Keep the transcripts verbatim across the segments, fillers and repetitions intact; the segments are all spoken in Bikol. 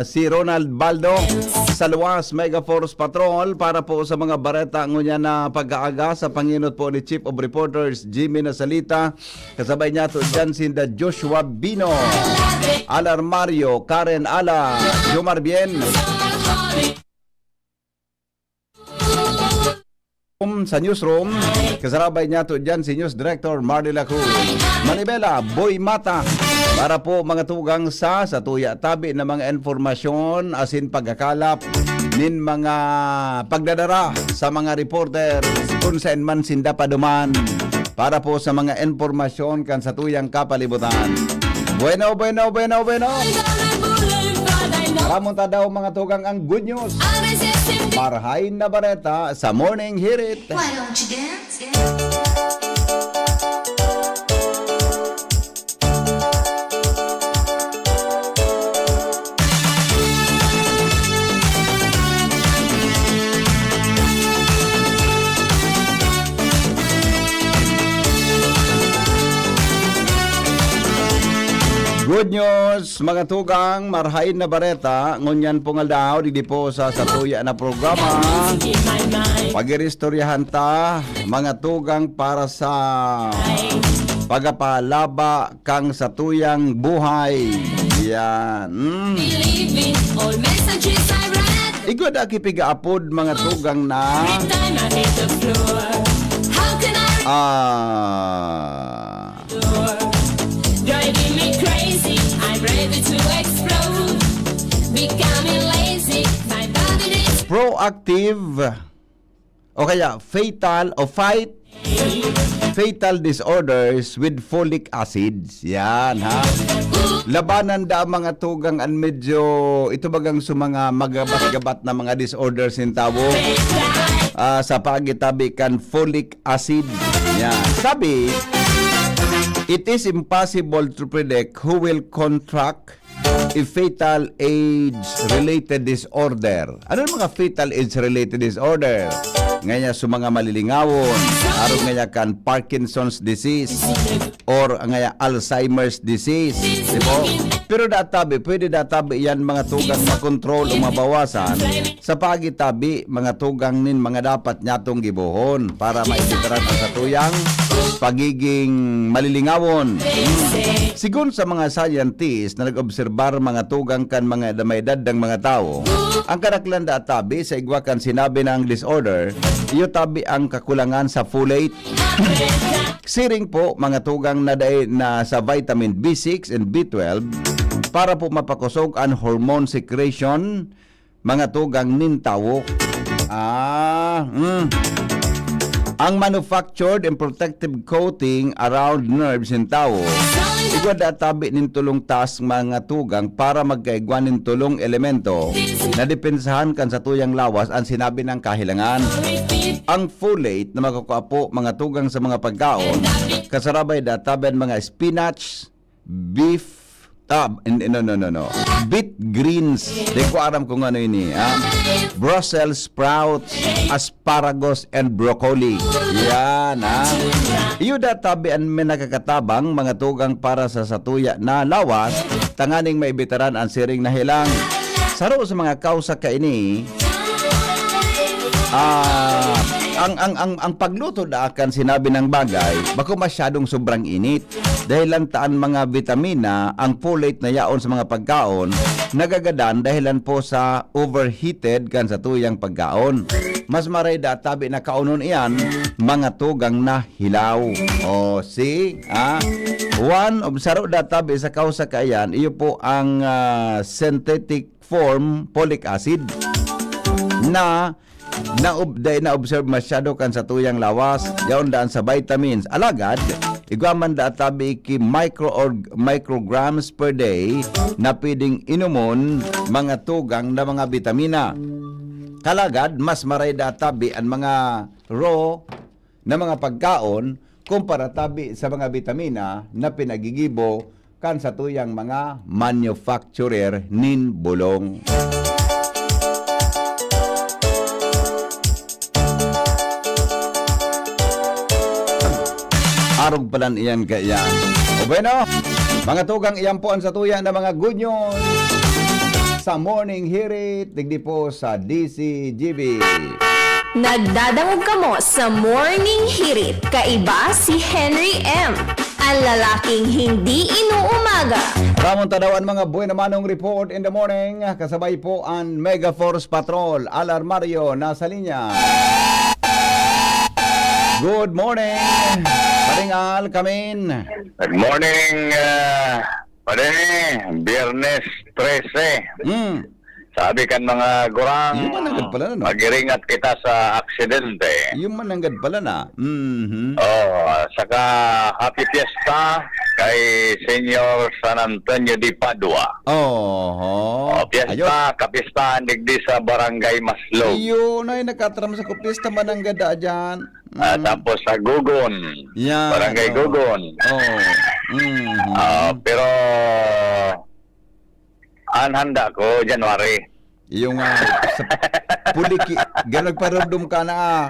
si Ronald Baldo sa Luwas Mega Force Patrol para po sa mga bareta ngunyan na pag-aaga sa pangenot po ni Chief of Reporters Jimmy Nasalita. Kasabay niya to dyan sinda Joshua Bino, Alar Mario, Karen Ala, Jomar Bien. Sa newsroom, kasabay niya to dyan si News Director Marley Lacu. Manibela, Boy Mata, para po mga tugang sa, sa tuya tabi na mga informasyon asin pagkakalap nin mga pagdadara sa mga reporter kung saan man sinda paduman para po sa mga impormasyon kan sa tuyang kapalibutan. Bueno, bueno, bueno, bueno. Ramon ta daw mga tugang ang good news. Marhain na bareta sa Morning Hirit. Why don't you dance? Good news, mga tugang, marhain na bareta. Ngunyan pong aldaw, digdi po sa satuya na programa. Pag-iristoryahan ta, mga tugang, para sa pagapalaba kang satuyang buhay. Yan. Mm. Igwa da ki pigaapod, mga tugang na. Ah. Proactive o kaya fatal o fight fatal disorders with folic acids. Yan, ha? Labanan da ang mga tugang an medyo, ito bagang sa mga magabat-gabat na mga disorders nin tawo, ah, sa pagitabi kan folic acid. Yan. Sabi, it is impossible to predict who will contract a fatal age-related disorder. Ano ang mga fatal age-related disorder? Ngaya sa mga malilingawon, arog ngaya kan Parkinson's disease or ngaya Alzheimer's disease, di ba? Pero databi, pwede databi yan mga tugang makontrol o mabawasan sa pagitabi mga tugang nin mga dapat nyatong gibohon para maibitaran ang satuyang pagiging malilingawon. Sigon sa mga scientist na nag-obserbar mga tugang kan mga edad, may edad ng mga tawo, ang kadaklan da tabi sa igwa kan sinabi na ang disorder, iyo tabi ang kakulangan sa folate. Siring po, mga tugang na dai na sa vitamin B six and B twelve para po mapakosog an hormone secretion, mga tugang nin tawo. Ah, mm. Ang manufactured and protective coating around nerves in tawo, igwa da tabi nin tulong task mga tugang para magkaigwa nin tulong elemento na depensahan kan satuyang lawas ang sinabi ng kahilangan. Ang folate na makakua po mga tugang sa mga pagkaon, kasarabay da tabi an mga spinach, beef, ah, n-, no, no, no, no. Beet greens. Di ko aram kung ano ini, ha? Brussels sprouts, asparagus, and broccoli. Yan, ha? Iyo da tabi an may nakakatabang mga tugang para sa satuya na lawas, tanganing maibitaran ang siring na hilang. Saro sa mga kausa kaini, ah, ang, ang, ang, ang pagluto da kan sinabi ng bagay, bako masyadong sobrang init. Dahil lang taan mga bitamina, ang folate na yaon sa mga pagkaon, nagagadan dahilan po sa overheated kan satuyang pagkaon. Mas maray da tabi na kaonon iyan, mga tugang na hilaw. O, see? Ah? One, obsaro da tabi sa kausa kaiyan, iyo po ang, ah, synthetic form folic acid na naob-, dai na-observe masyado kan satuyang lawas, yaon daan sa vitamins. Alagad, igwa man da tabi ki micro or micrograms per day na pwedeng inomon mga tugang na mga bitamina. Kalagad, mas maray da tabi an mga raw na mga pagkaon kumpara tabi sa mga bitamina na pinagigibo kan satuyang mga manufacturer nin bulong. Arog palan iyan kaiyan. O bueno, mga tugang, iyan po ang satuya na mga good news. ta Morning Hirit, digdi po sa D C G B. Nagdadangog kamo sa Morning Hirit. Kaiba si Henry M, ang lalaking hindi inuumaga. Ramon tadawan mga buena manong report in the morning. Kasabay po ang Mega Force Patrol. Alarmario nasa linya. Good morning, Paring Al, kamin. Good morning, ah, pare. Biyernes trese. Mm. Sabi kan mga gurang, Yung mananggad pala, no? Mag-iringat kita sa aksidente. Yung mananggad pala na. Mhm. Oh, saka happy fiesta kay Senyor San Antonio de Padua. Oho. Oh, fiesta, Ayos. Kapistahan digdi sa Barangay Maslog. Iyo na yung nagkataram sa kupista, mananggad da dyan. Ah, Mm. Tapos sa Gugon. Yan, Barangay oo. Gugon. Oo. Mhm. Ah, pero ang handa ko, January. Yung, ah, sa puliki, gan nagparumdum ka na, ah.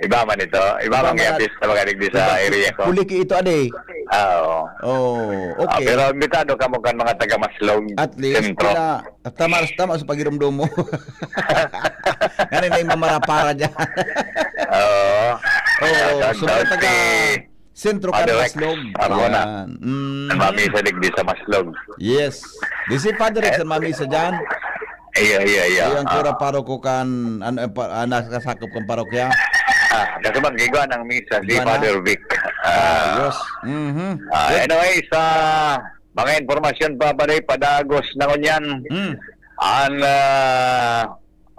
Iba man ito. Iba Iba man man at- pista magaling di sa iba, area ko. Puliki ito, ade. Ah, oo. Oh, Ah, okay. Pero imbitado ka mo kan mga taga Maslog, At least, sentro. Pina-, tama, tama sa pagirumdum mo. Yan na yung mamarapara dyan. Oo. Oo, Shout out so mga taga si Sentro Father Rex Carlos Log. Arjona. Yan. Mm. Ang mami sa digdi sa Maslog. Yes. Di si Father Rex Eh. ang mami sa dyan. Iyo, iyo, iyo. Iyo ang Ah. kura paroko kan, ano, eh, pa-, ah, nakasakop kan parokya. Ah, kasi mag-igwa ng misa si Igwa na? Father Vic. Ah. Ayos. Mhm. Ah, Good. Anyway, sa mga impormasyon pa, pare, padagos na ngunyan. Mm. Ang, ah,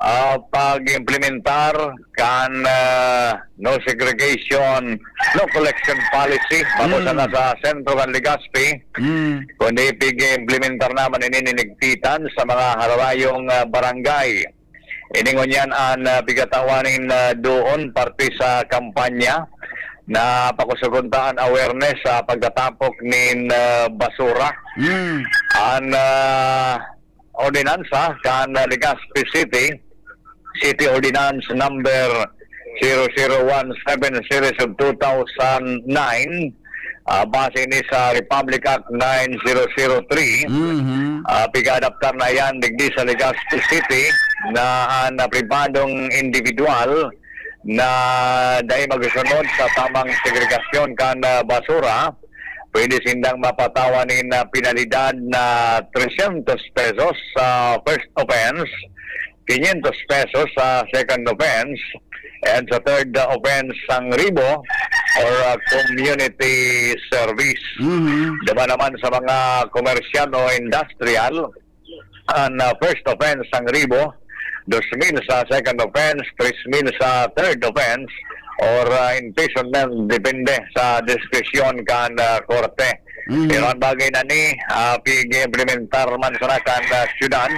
ah, pag-implementar kan, ah, no segregation, no collection policy, bako Mm. sana sa sentro kan Legazpi, Mm. kundi pig-implementar naman ini ni Nigtitan sa mga hararayong, ah, barangay. Ini ngunyan an, ah, pigatawanin, ah, doon parte sa kampanya na pakusugon ta an awareness sa pagtatapok nin, ah, basura. Mm. An, ah, ordinansa kan Legazpi City, City Ordinance Number zero zero one seven series of two thousand nine, ah, base ni sa Republic Act nine zero zero three, Mhm. ah, piga-adaptar na yan digdi sa Legazpi City na an pribadong individual na dai magsunod sa tamang segregasyon kan, ah, basura, pwede sindang mapatawan nin, ah, penalidad na trescientos pesos sa first offense, quinientos pesos sa second offense, and sa third, ah, offense, sangribo or, ah, community service. Mhm. Diba naman sa mga komersyal o industrial, an, ah, first offense, sangribo, dos mil sa second offense, tres mil sa third offense, or, ah, imprisonment, depende sa diskresyon kan, ah, korte. Mm. Pero ang bagay na ni, ah, pig-implementar man sana kan, ah, syudad,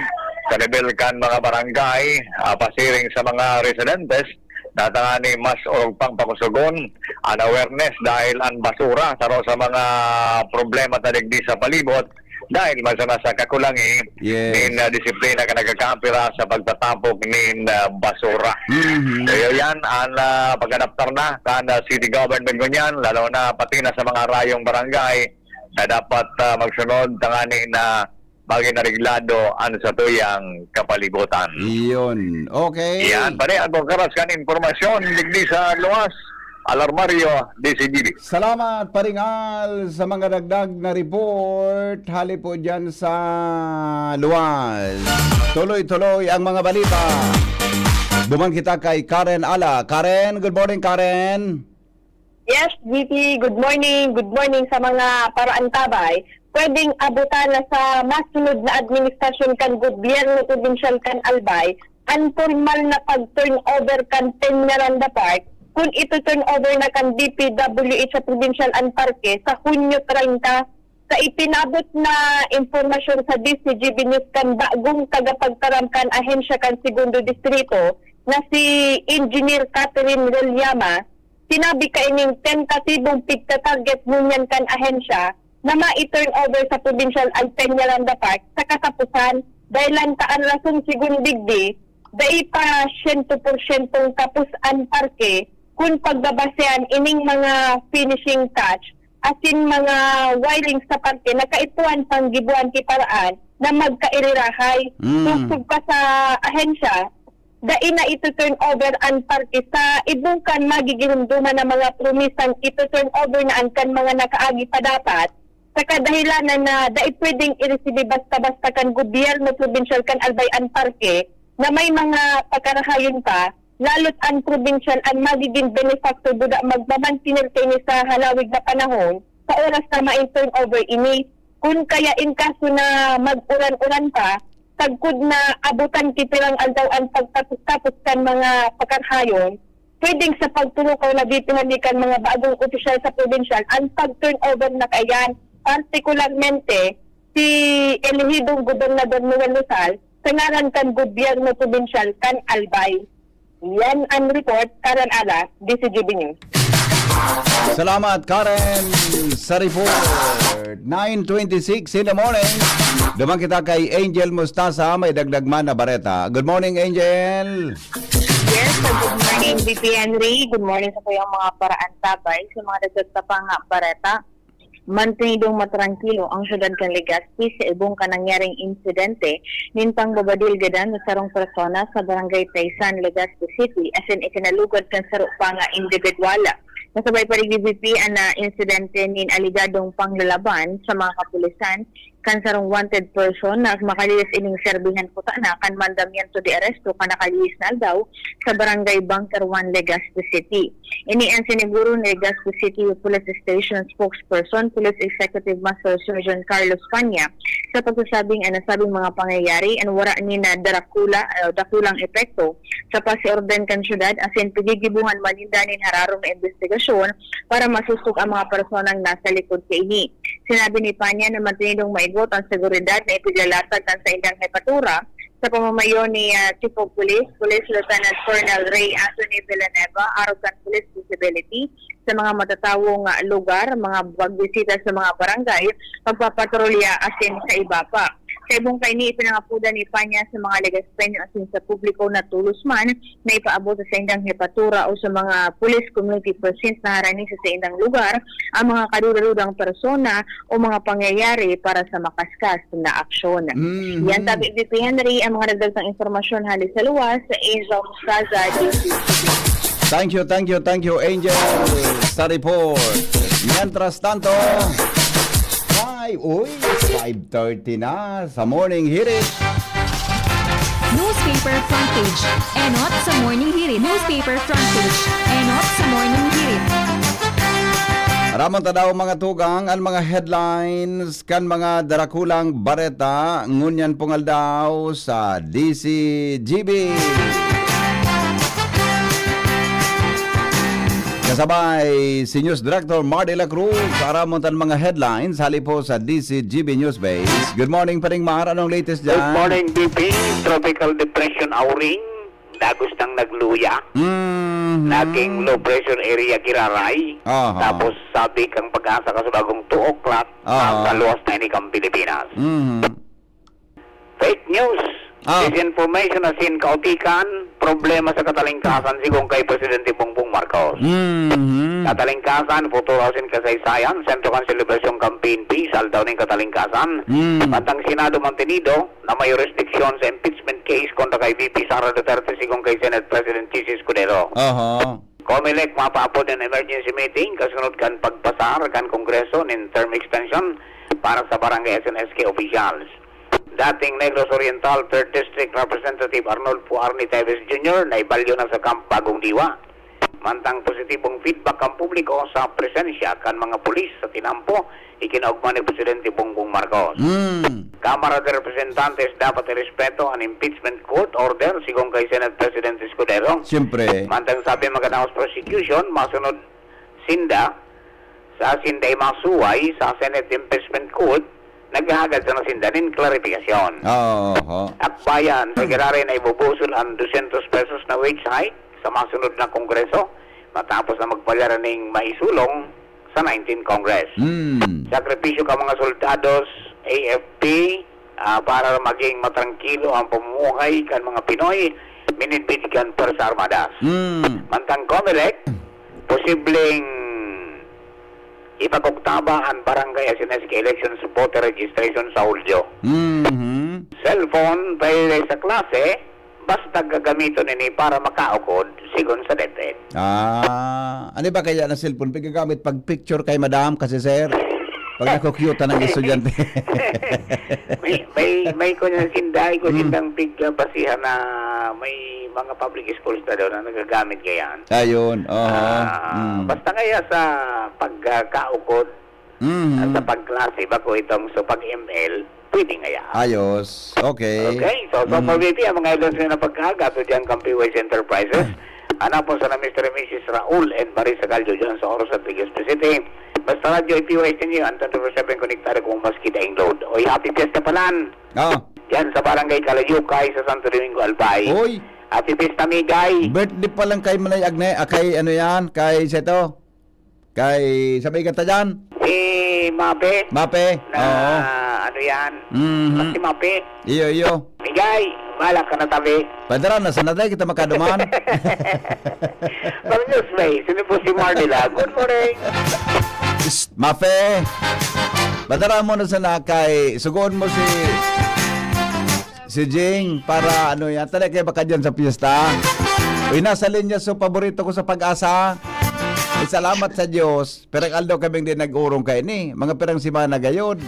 sa level kan mga barangay, ah, pasiring sa mga residentes, na tangani mas orog pang pakusugon an awareness dahil an basura, saro sa mga problema ta digdi sa palibot, dahil man sana sa kakulangi Yes. nin, ah, disiplina kan nagkakaapira sa pagtatapok nin, ah, basura. Mhm. So, yun yan, ang, ah, pag-adaptar na kan, ah, city government ngunyan, lalo na pati na sa mga rayong barangay na dapat, ah, magsunod, tangani na magin areglado an satuyang kapalibutan. Iyon. Okay. Yan, pare, ako karas kan impormasyon, digdi sa luwas, Alarmario, D C G B. Salamat, Paring Al, sa mga dagdag na report. Hali po dyan sa luwas. Tuloy-tuloy ang mga balita. Duman kita kay Karen Ala. Karen, good morning, Karen. Yes, G P, good morning. Good morning sa mga paraantabay. Pwedeng abutan na sa masunod na administrasyon kan gobyerno probinsyal kan Albay an formal na pag-turnover kan Peña Miranda Park kun ito turnover na kan D P W H sa probinsyal an parke sa Hunyo treinta. Sa ipinabot na impormasyon sa D C G B News kan bagong tagapagtaram kan ahensya kan Segundo Distrito na si Engineer Catherine Relyama, sinabi kaining tentatibong pigta-target ngunyan kan ahensya na mai-turn over sa probinsyal an Peñaranda Park sa katapusan, dahil lang ta an rason segun digdi, dai pa siyento porsyentong tapos an parke kun pagbabasehan ining mga finishing touch asin mga wiring sa parke na kaipuhan pang gibuhan ki paraan na magkairirahay. Mm. Sugod pa sa ahensya, dai na ito turnover an parke sa ibong kan magigiromdoman na mga promisang ito turnover na an kan mga nakaagi pa dapat, sa kadahilanan na dai pwedeng iresibi basta-basta kan gobyerno probinsyal kan Albay an parke na may mga pagkarahayon pa, lalo't an probinsyal an magiging benefactor buda magmamantener kaini sa halawig na panahon, sa oras na main turnover ini. Kun kaya in kaso na mag-uran-uran pa, sagkod na abutan ki pirang aldaw an pagtapos-tapos kan mga pagkarahayon, pwedeng sa pagturukaw na bibihan ni kan mga bagong opisyal sa probinsyal an pag-turnover na kaiyan, partikularmente si elehidong Gobernador Noel Rosal sa ngaran kan gobyerno probinsyal kan Albay. Yan ang report, Karen Ala, D C G B News. Salamat, Karen, sa report. Nine twenty-six in the morning. Duman kita kay Angel Mustasa, may dagdag man na bareta. Good morning, Angel. Yes, so good morning, V P Henry. Good morning sa kayong mga paraantabay. Sa mga dagdag pa nga bareta, mantenidong matrangkilo ang syudad kan Legazpi sa ibong kan nangyaring insidente nin pangbabadil gadan sa sarong persona sa Barangay Taysan, Legazpi City, asin ikinalugad kan saro pa nga indibidwal. Kasabay pa rin V P an ah, insidente nin aligadong panglalaban sa mga kapulisan kan sarong wanted person na makalihis ining serbihan kutana kan mandamiento de aresto kan nakalihis na aldaw sa Barangay Bunker one, Legazpi City. Ini an siniguro ni Legazpi City Police Station Spokesperson, Police Executive Master Sergeant Carlos Panya, sa pagsasabing an nasabing mga pangyayari an wara ni na darakula o dakulang epekto sa pasiorden kan syudad asin pigigibuhan man ninda nin hararom na imbestigasyon para masusog ang mga personang nasa likod kaini. Sinabi ni Panya na mantenidong maigot ang seguridad na ipiglalatag kan saindang hepatura sa pamamayo ni ah, Chief of Police, Police Lieutenant Colonel Ray Anthony Villanueva, arog kan police visibility sa mga matatawong ah, lugar, mga pagbisita sa mga barangay, pagpapatrolya asin sa iba pa. Sa ibong kaini, ipinangapodan ni Panya sa mga Legazpeño asin sa publiko na tolos man na ipaabot sa saindang hepatura o sa mga police community persons na harani sa saindang lugar ang mga kaduda-dudang persona o mga pangyayari para sa makaskas na aksyon. Mhm. Yan tabi, V P Henry, ang mga dagdag na impormasyon hali sa luwas sa Angel Mustasa, D C. Thank you, thank you, thank you, Angel, sa report. Mientras tanto, ay, uy, five thirty na sa Morning Hirit. Newspaper front page. Enot sa Morning Hirit. Newspaper front page. Enot sa Morning Hirit. Aramon ta daw, mga tugang, ang mga headlines kan mga darakulang bareta ngunyan pong aldaw sa D C G B. Kasabay si News Director Mar de la Cruz, aramon tan mga headlines hali po sa D C G B News Base. Good morning, Paring Mar. Anong latest dyan? Good morning, B P. Tropical Depression Auring, dagos nang nagluya. Mm. Naging low pressure area giraray. Aha. Tapos sabi kang pag-asa kasubagong two o'clock, Aha. nasa luwas na ini kang Pilipinas. Mm. Fake news. Ah. Disinformation asin kaotikan, problema sa katalingkasan sigon kay Presidente Bongbong Marcos. Mhm. Katalingkasan, futuro asin kasaysayan, sentro kan selebrasyon kan P N P sa Aldaw nin Katalingkasan. Mm. Mantang Senado mantenido na may jurisdiksyon sa impeachment case kontra kay V P Sara Duterte sigon kay Senate President Chiz Escudero. Aha. Comelec mapaapod nin emergency meeting kasunod kan pagpasar kan Kongreso nin term extension para sa barangay S N S K officials. Dating Negros Oriental third District Representative Arnulfo Arnie Teves Junior naibalyo na sa Camp Bagong Diwa. Mantang positibong feedback ang publiko sa presensya kan mga pulis sa tinampo ikinaogma ni Presidente Bongbong Marcos. Mm. Kamara de Representantes dapat irespeto an impeachment court order sigon kay Senate President Escudero. Siyempre. Mantang sabi magkadaos prosecution, masunod sinda sa sinda masuway sa Senate Impeachment Court, naghahagad sana sinda nin klarifikasyon. Oho. Akbayan, sa giraray na ibubusol ang dosyentos pesos na wage hike sa masunod na Kongreso matapos na magpalyara ning maisulong sa nineteenth Congress. Mm. Sakripisyo ka mga soldados, A F P, ah, para maging matrangkilo ang pamumuhay kan mga Pinoy, minidbid kan Puwersa Armadas. Mm. Mantang Comelec, posibleng ipagugtaba ang barangay S N S K elections voter registration sa Hulyo. Mhm. cellphone, pwede sa klase, basta gagamiton ini para makaukod, sigon sa DepEd. Ah, ano ba kaya na cellphone? Pigagamit pag picture kay madam kasi, sir. Pag nakukyutan ng estudyante. May, may, may ko niya sinday ko hmm. sindang pigbasihan na may mga public schools na daw na nagagamit kaya. Ayun, oo. Uh, mm. Basta kaya sa pagkaukod, mm-hmm. sa pagklase, bako itong sa pag-M L, pwede ngaya. Ayos. Okay. Okay, so, so mm-hmm. ang mga idol sa na pagkaaga, to dyan kang P Y C Enterprises. Hanapon sa na Mister and Missus Raul and Marisa Gallo dyan sa Oros at Legazpi City. Basta radyo i P Y S ninyo, ang twenty-four seven konektado kung maski daing load. Oy, happy fiesta palan! Oh. Diyan sa Barangay Kalayukay sa Santo Domingo, Albay. Oy! Happy fiesta, migay! Birthday pa lang kay Manay Agne, ah, kay ano yan, kay Seto? Kay, sabi ka ta dyan? Si Mape. Mape? Na, Oo. ano yan? Mm-hmm. Si Mape. Iyo, iyo. Migay, wala ka na tabi. Padara na, sana tayo kita makaduman. Bang News Bay, sino po si Marnila? Good morning. Mafe, padara mo na sana kay, sugoon mo si si Jing para ano yan. Tala kayo baka dyan sa piyesta. Uy, nasa linya so paborito ko sa pag-asa. Ay, salamat sa Diyos. Pirang aldaw kaming di nag-urong kayo ni. Mga pirang simana gayod.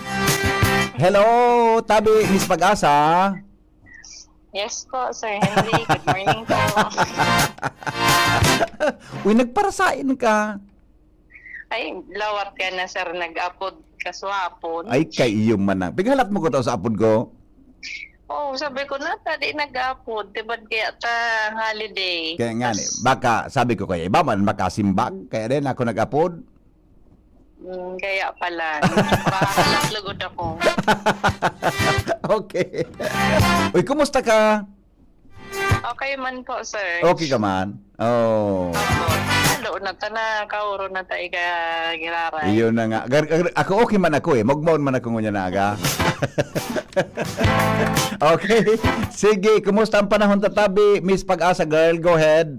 Hello, tabi, Miss Pag-asa. Yes po, Sir Henry. Good morning po. Uy, nagparasain ka. Ay, lawat ka na, sir. Nag-apod kaswapon. Ay, kaiyo man na. Pighalat mo ko to sa apod ko? Oo, sabi ko na, tadi nag-apod. Tibad kaya ta holiday. Kaya nga, Tas, eh, baka, sabi ko kaya, iba man makasimbag. Kaya din ako nag-apod. Mm, kaya pala. Baka lugod ako. Okay. Uy, kumusta ka? Okay man po, sir. Okay ka man? Oh. Opo. Lalo na ta na, kauro na tayo ka giraray. Iyon na nga. Gar- gar- ako okay man ako eh. Magmaon man ako ngunyan na aga. Okay. Sige, kumusta ang panahon tatabi? Miss Pag-asa girl, go ahead.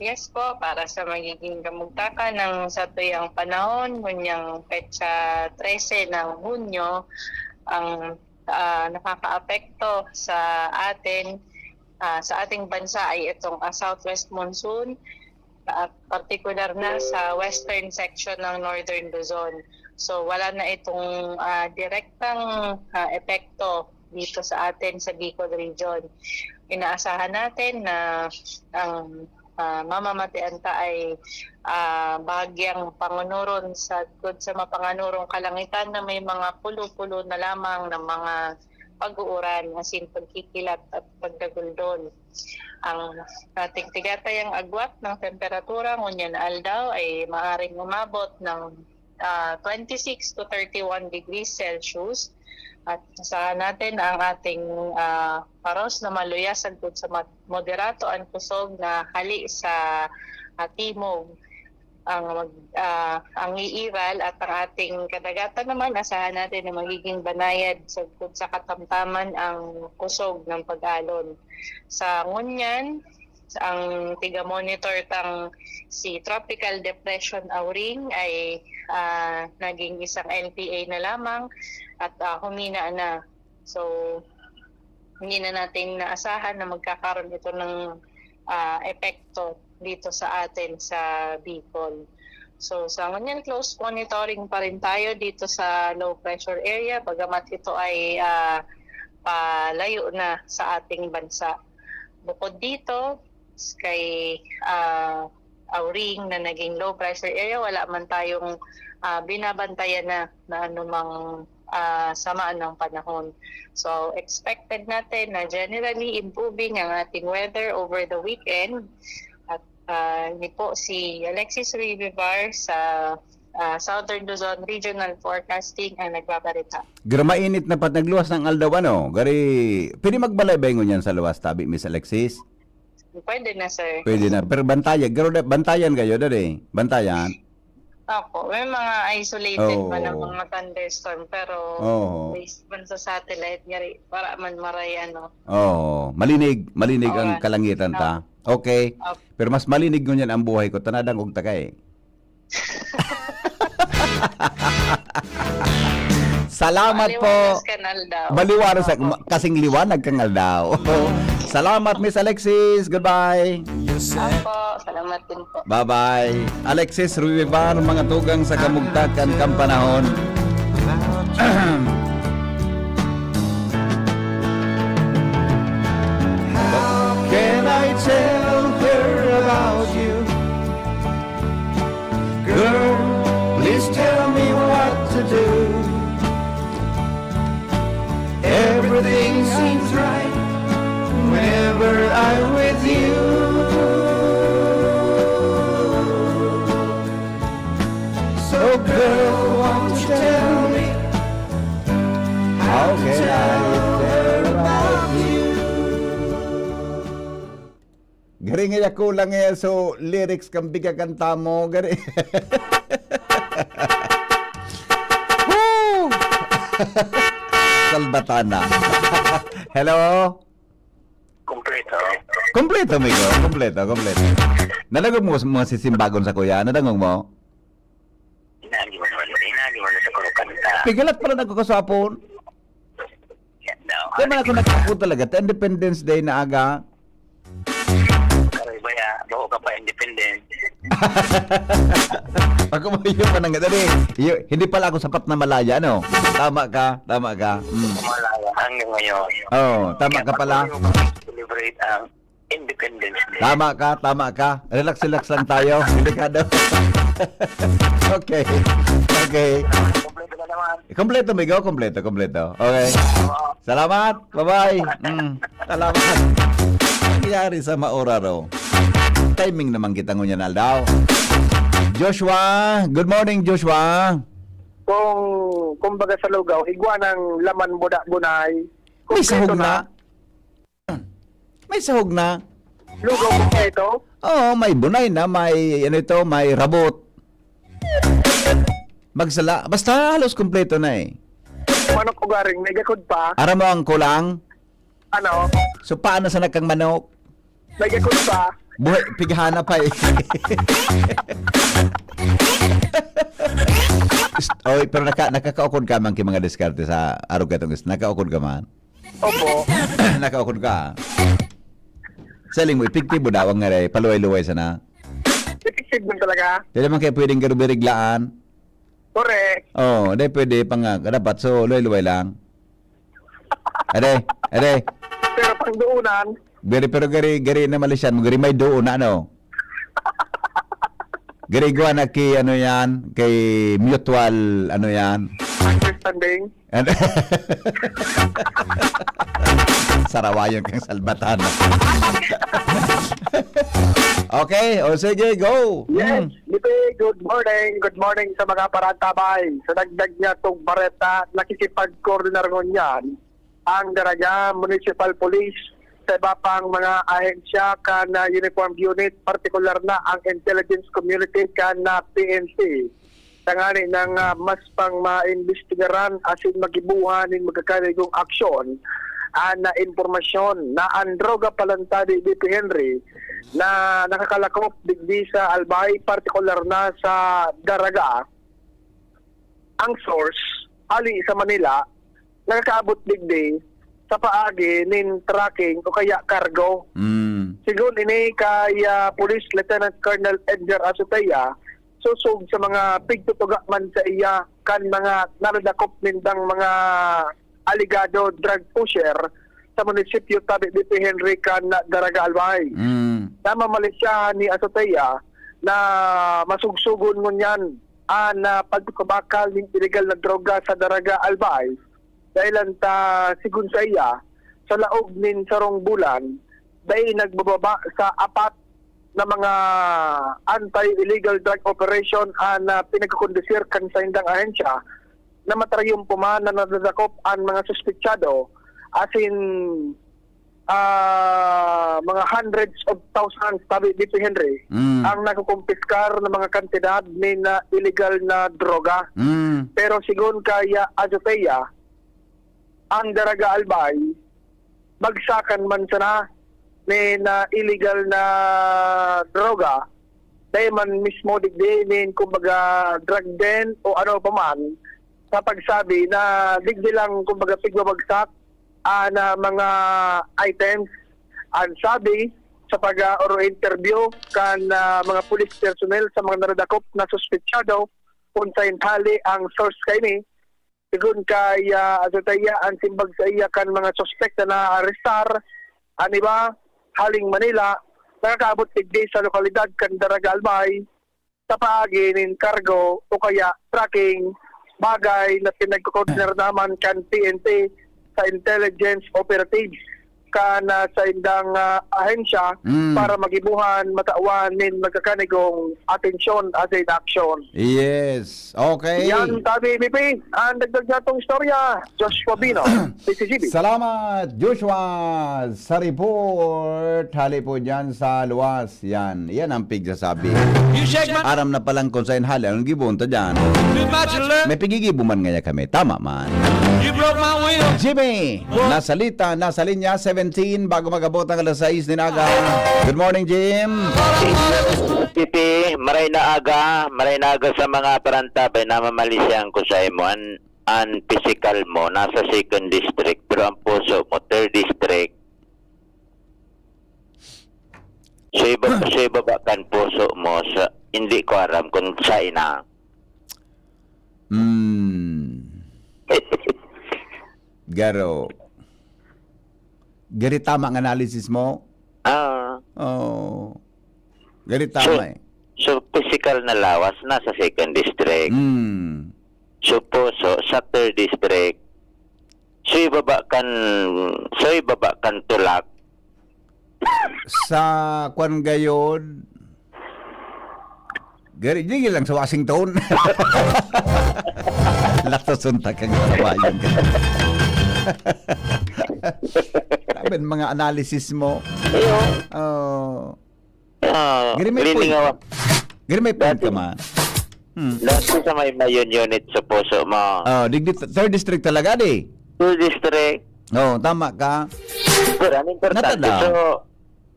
Yes po, para sa magiging kamugtakan ng satuyang panahon, ngunyang petsa trese ng Hunyo, ang ah, nakakaapekto sa atin, ah, sa ating bansa ay itong, ah, southwest monsoon, at partikular na sa western section ng Northern Luzon. So, wala na itong, ah, direktang, ah, epekto dito sa atin sa Bicol Region. Inaasahan natin na ang, ah, mamamatean ta ay, ah, bahagyang pangunuron sa, sa mapanganurong kalangitan na may mga pulo-pulo na lamang na mga pag-uuran, asin pagkikilat at pagdaguldon. Ang ating tigatayang agwat ng temperatura ngunyan na aldaw ay maaring umabot ng, ah, twenty-six to thirty-one degrees Celsius. At asahan natin ang ating, ah, paros na maluya sagkod sa mat-, moderato an kusog na hali sa, ah, timog. Ang mag-, ah, ang iiral at ang ating kadagatan naman, asahan natin na magiging banayad sagkod sa katamtaman ang kusog ng pag-alon. Sa ngunyan, ang tiga-monitor tang si Tropical Depression Auring ay, ah, naging isang L P A na lamang at, ah, humina na. So, hindi na natin naasahan na magkakaroon ito ng, ah, epekto dito sa atin sa Bicol. So, sa ngunyan, close monitoring pa rin tayo dito sa low pressure area, bagamat ito ay, ah, palayo na sa ating bansa. Bukod dito, kay, ah, Auring na naging low pressure area, wala man tayong, ah, binabantayan na, na anumang, ah, sama ng panahon. So, expected natin na generally improving ang ating weather over the weekend. At, ah, ini po si Alexis Rivivar sa, ah, Southern Luzon Regional Forecasting ang nagbabalita. Gramainit na pat nagluwas ng aldaw, ano? Gari, pwede magbalay ba ngunyan sa luwas, tabi, Miss Alexis? Pwede na, sir. Pwede na. Pero bantayan. Pero da- bantayan kayo, dali. Bantayan. Opo. May mga isolated Oo. man ang mga thunderstorm. Pero Oo. based man sa satellite, ngari, para man maray, ano. Oo. Malinig. Malinig ang Oo. kalangitan ta. Okay. Opo. Pero mas malinig ngunyan ang buhay ko. Tanadang og takay. Salamat po. Maliwanas kan aldaw. Maliwanas sa, Opo. ma-, kasing liwanag kang aldaw. Salamat, Miss Alexis. Goodbye. Opo, salamat din po. Bye-bye. Alexis Ruiban, mga tugang sa kamugtakan kan panahon. How can I tell her about you? Girl, please tell me what to do. Everything seems right whenever I'm with you. So, girl, won't you tell me how can I tell her about you? Gari nga ako lang eh, so lyrics kan biga kanta mo, gari. Woo! Salbatana. Hello? Kompleto. Kompleto, amigo. Kompleto, kompleto. Nadangog mo mga sisimbagon sa kuya? Nadangog mo? Hinagi mo naman. Hinagi mo na sa kuro kanta. Pigalat pala nagkakasapon. Yan daw. Kaya man ako nagkakot talaga. Ta Independence Day na aga. Karoy ba ya? Baho ka pa independent. Ako mo yung manang dali. Yo, hindi pala ako sapat na malaya, ano? Tama ka, tama ka. Mm. Malaya hanggang ngayon. Oh, tama Kaya ka pala. patuloy mo celebrate ang Independence Day. Tama ka, tama ka. Relax, relax lang tayo. Delikado. Okay. Okay. Kompleto na naman. Kompleto, amigo. Kompleto, kompleto. Okay. Oo. Salamat. Bye-bye. Mm. Salamat. Nangyari sa maoraro. Timing naman kita ngunyan, aldaw. Joshua. Good morning, Joshua. Kung, kumbaga sa lugaw, igwa ng laman buda-bunay. May Kompleto sahog na. na. May sahog na. Lugaw kompleto? Oo, may bunay na, may, ano ito, may rabot. Magsala. Basta halos kompleto na eh. Manok ugaring, may gakod pa. Aram mo ang kulang? Ano? So, paano sa nakang manok? May gakod pa. Buhay, pighana pa eh. Oy, pero naka, nakakaukod ka man ki mga diskarte sa arog katong is-, nakaukod ka man? Opo. Nakaukod ka. Saling mo, epektibo daw ang ngaray, paluway-luway sana. Effective man talaga. Dili man kayo pwedeng garubiriglaan. Correct. Oh, di pwede pa nga. Dapat so, luway-luway lang. Ade, ade. Pero pang duunan. Gari, pero gari, gari na malisyan mo. Gari may duon na, ano? Gari gawa na ki, ano yan? Kay mutual, ano yan? Understanding. And sarawayon kang salbatan. Okay, o sige, go. Yes, Mm. Lipe, good morning. Good morning sa mga parantabay. Sa dagdag niya itong bareta, nakikipag-coordinar ngunyan ang Daraga Municipal Police sa iba pang mga ahensya kan, ah, uniformed unit, partikular na ang intelligence community kan, ah, P N C. Tangani nang, ah, mas pang maimbestigaran asin magibohan nin magkakarigong aksyon an, ah, impormasyon na ang droga palantabi, D P Henry, na nakakalakop digdi sa Albay, partikular na sa Daraga, ang source, hali sa Manila, nakakaabot digdi sa paagi nin trucking o kaya cargo. Mm. Sigon ini kay, ah, Police Lieutenant Colonel Edgar Azotea, sosog sa mga pigtutuga man sa iya kan mga nadadakop nindang mga alegado drug pusher sa munisipyo tabi ni P. Henry kan Daraga Albay. Mm. Namamalisyahan ni Azotea na masugsugon ngunyan an, ah, pagpapabakal nin iligal na droga sa Daraga Albay. Dahilan ta, sigon sa iya, sa laog nin sarong bulan, dai nagbababa sa apat na mga anti-illegal drug operation an, ah, pinagkukondusir kan saindang ahensya na matrayumpuman na nadadakop an mga suspetsado, asin, ah, mga hundreds of thousands, tabi dito, Henry, Mm. ang nakukumpiskar na mga kantidad nin, ah, illegal na droga. Mm. Pero sigon kay, ah, Azotea, ang Daraga Albay, bagsakan man sana nin, ah, illegal na droga, dai man mismo digdi nin, kumbaga, drug den o ano pa man, sa pagsabi na digdi lang, kumbaga, pigbabagsak an, ah, mga items. An sabi sa pag, ah, or interview kan, ah, mga police personnel sa mga naradakop na suspetsado kun saen hali ang source kaini, sigon kay, ah, Azutaya, an simbag saiya kan mga suspek na naarestar, an iba haling Manila, nakakaabot digdi sa lokalidad kan Daraga Albay, sa paagi nin kargo o kaya trucking, bagay na pinagkokoordinar naman kan P N P sa intelligence operatives kan, ah, saindang, ah, ahensya Mm. para magibohan matawan nin magkakanigong atensyon asin aksyon. Yes. Okay. Yan, sabi, B P, ang dagdag natong istorya, Joshua Bino, P C G B. Salamat, Joshua, sa report. Hali po dyan sa luwas. Yan. Yan ang pigsasabi. You shake my Aram na palang kung saan hali. Anong gibon ta dyan? Too much love. May pigigibo man ngaya kami. Tama man. You broke my will. Jimmy, What? Nasalita, nasa linya seventeen, bago mag-abot ang alas sais nin aga. Good morning, Jim. Titi, maray na aga, maray na aga sa mga parantabay na mamalisyan ko sa imo. An, an pisikal mo, nasa second district, pero ang puso mo, third district. So, iba, so, ibaba kan puso mo, sa, hindi ko aram kung sa ina. Hmm. Garo. Gari tama ang analysis mo? Ah. Oo. Gari So, tama eh. so, physical na lawas, nasa second district. Hmm. So, puso, sa third district. So, ibaba kan, so, ibaba kan tulak. Sa kwan gayod, gari, di lang sa Washington. Laktos unta kang karabayan ka. Grabe ang mga analysis mo. Iyo. Oh. Ah, Gari may point. Lilingaw. Gari may point ka Dati, man. Hmm. dati sa may Mayon unit sa puso mo. Oh, digdi, third district talaga, di? Third district. Oh, tama ka. Pero ang importante, Natadaw. so,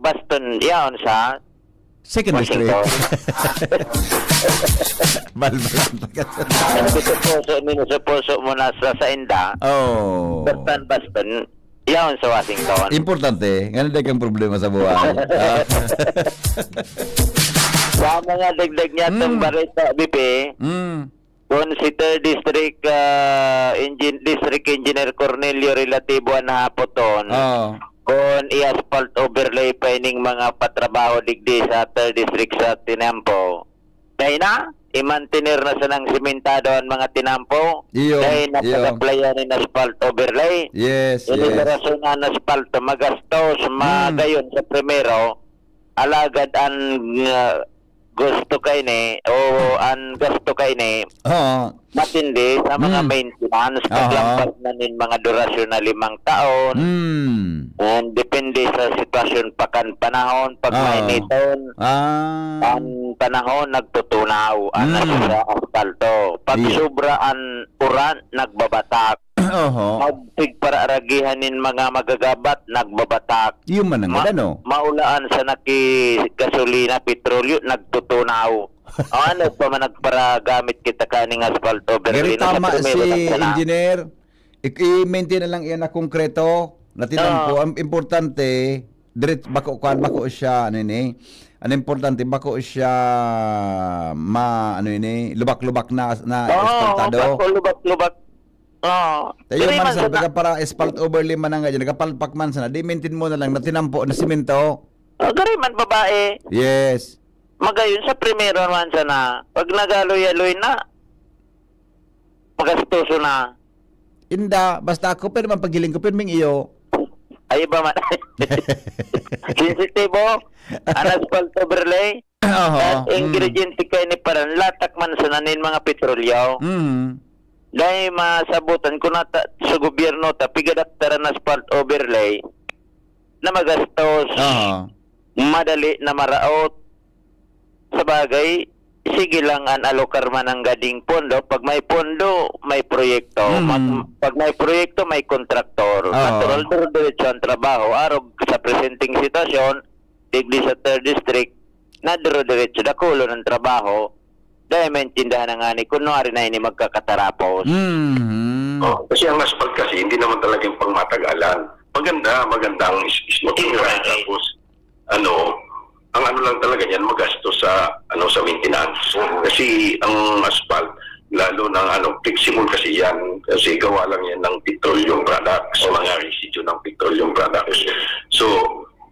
Boston, yaon sa Second Washington. district. Balbalan pa ka. Ang gusto puso nino sa puso mo nasa sa inda. Oh. Boston, Boston. Yaon sa Washington. Importante, nga na kang problema sa buhay. Ah. Sa mga dagdag niya itong Mm. balita, B P, Mm. kung si third District, ah, Engin-, District Engineer Cornelio Relativo ang hapoton, Oo. kung i-asphalt overlay pa ining mga patrabaho digdi sa third District sa tinampo, Dai na, i-mantener na sanang simentado an mga tinampo. Iyo, Dai na iyo. pag-applyan nin asphalt overlay. Yes, Ini yes. sa rason na an asphalt magastos, Hmm. magayon sa primero, alagad an, ah, gusto kaini o an gasto kaini Oo. matindi sa mga Hmm. maintenance, Aha. paglampas na nin mga durasyon na limang taon. Hmm. And depende sa sitwasyon pa kan panahon, pag Oo. mainiton, Ah. an panahon nagtutunaw, an Mm. sa asfalto. Pag Iya. sobra an uran, nagbabatak. Oho. Pag pigpararagihan nin mga magagabat, nagbabatak. Iyo man ang Ma-, ano? maulaan sa naki-, gasolina, petrolyo, nagtutunaw. O ano pa man nagparagamit kita kaning asfalto, Gari Berlin, sa tama primero si na sana. Engineer. Ik-, i-maintain na lang iyan na konkreto, na tinampo. Oo. Ang importante, diret-, bako, kuwan, bako siya, ano ini? Ang importante, bako siya ma-, ano ini, lubak-lubak na, na Oo, espaltado. bako, lubak-lubak. Oo. Tayo Diri man man sa sana. Nagapara-, espalt overlay man ang ganyan, nagapalpak man sana, di maintain mo na lang na tinampo na simento. Oh, gari man babae. Yes. Magayon sa primero man sana. Pag nagaloy-aloy na, magastoso na. Inda, basta ako, pero man paghiling ko, pirming iyo. Ay, iba man. Sensitibo, an asphalt overlay. Oho, Ang mm. ingrediente kaini paran, latak man sana nin mga petrolyo. Mm. Dahil masabutan ko na ta, sa gobyerno ta, pigadaktaran na asphalt overlay na magastos, Oho. madali na maraot. Sa bagay, sige lang an alokar man ang gading pondo. Pag may pondo, may proyekto. Mm. Mag-, pag may proyekto, may kontraktor. Oo. Natural, dire-diretso ang trabaho. Arog sa presenteng sitwasyon, digdi sa third district, na dire-diretso, dakulon ang trabaho. Dahil maintindihan na nga ni, kunwari na ini magkakatarapos. Mhm. Oh, kasi ang asphalt kasi, hindi naman talaga yung pangmatagalan. Maganda, maganda ang is-, is-, Temporary. Tapos, ano, ang ano lang talaga niyan, magasto sa, ano, sa maintenance. Mhm. Kasi ang asphalt, lalo ng, ano, flexible kasi yan. Kasi gawa lang yan ng petroleum products, mga residue ng petroleum products. So,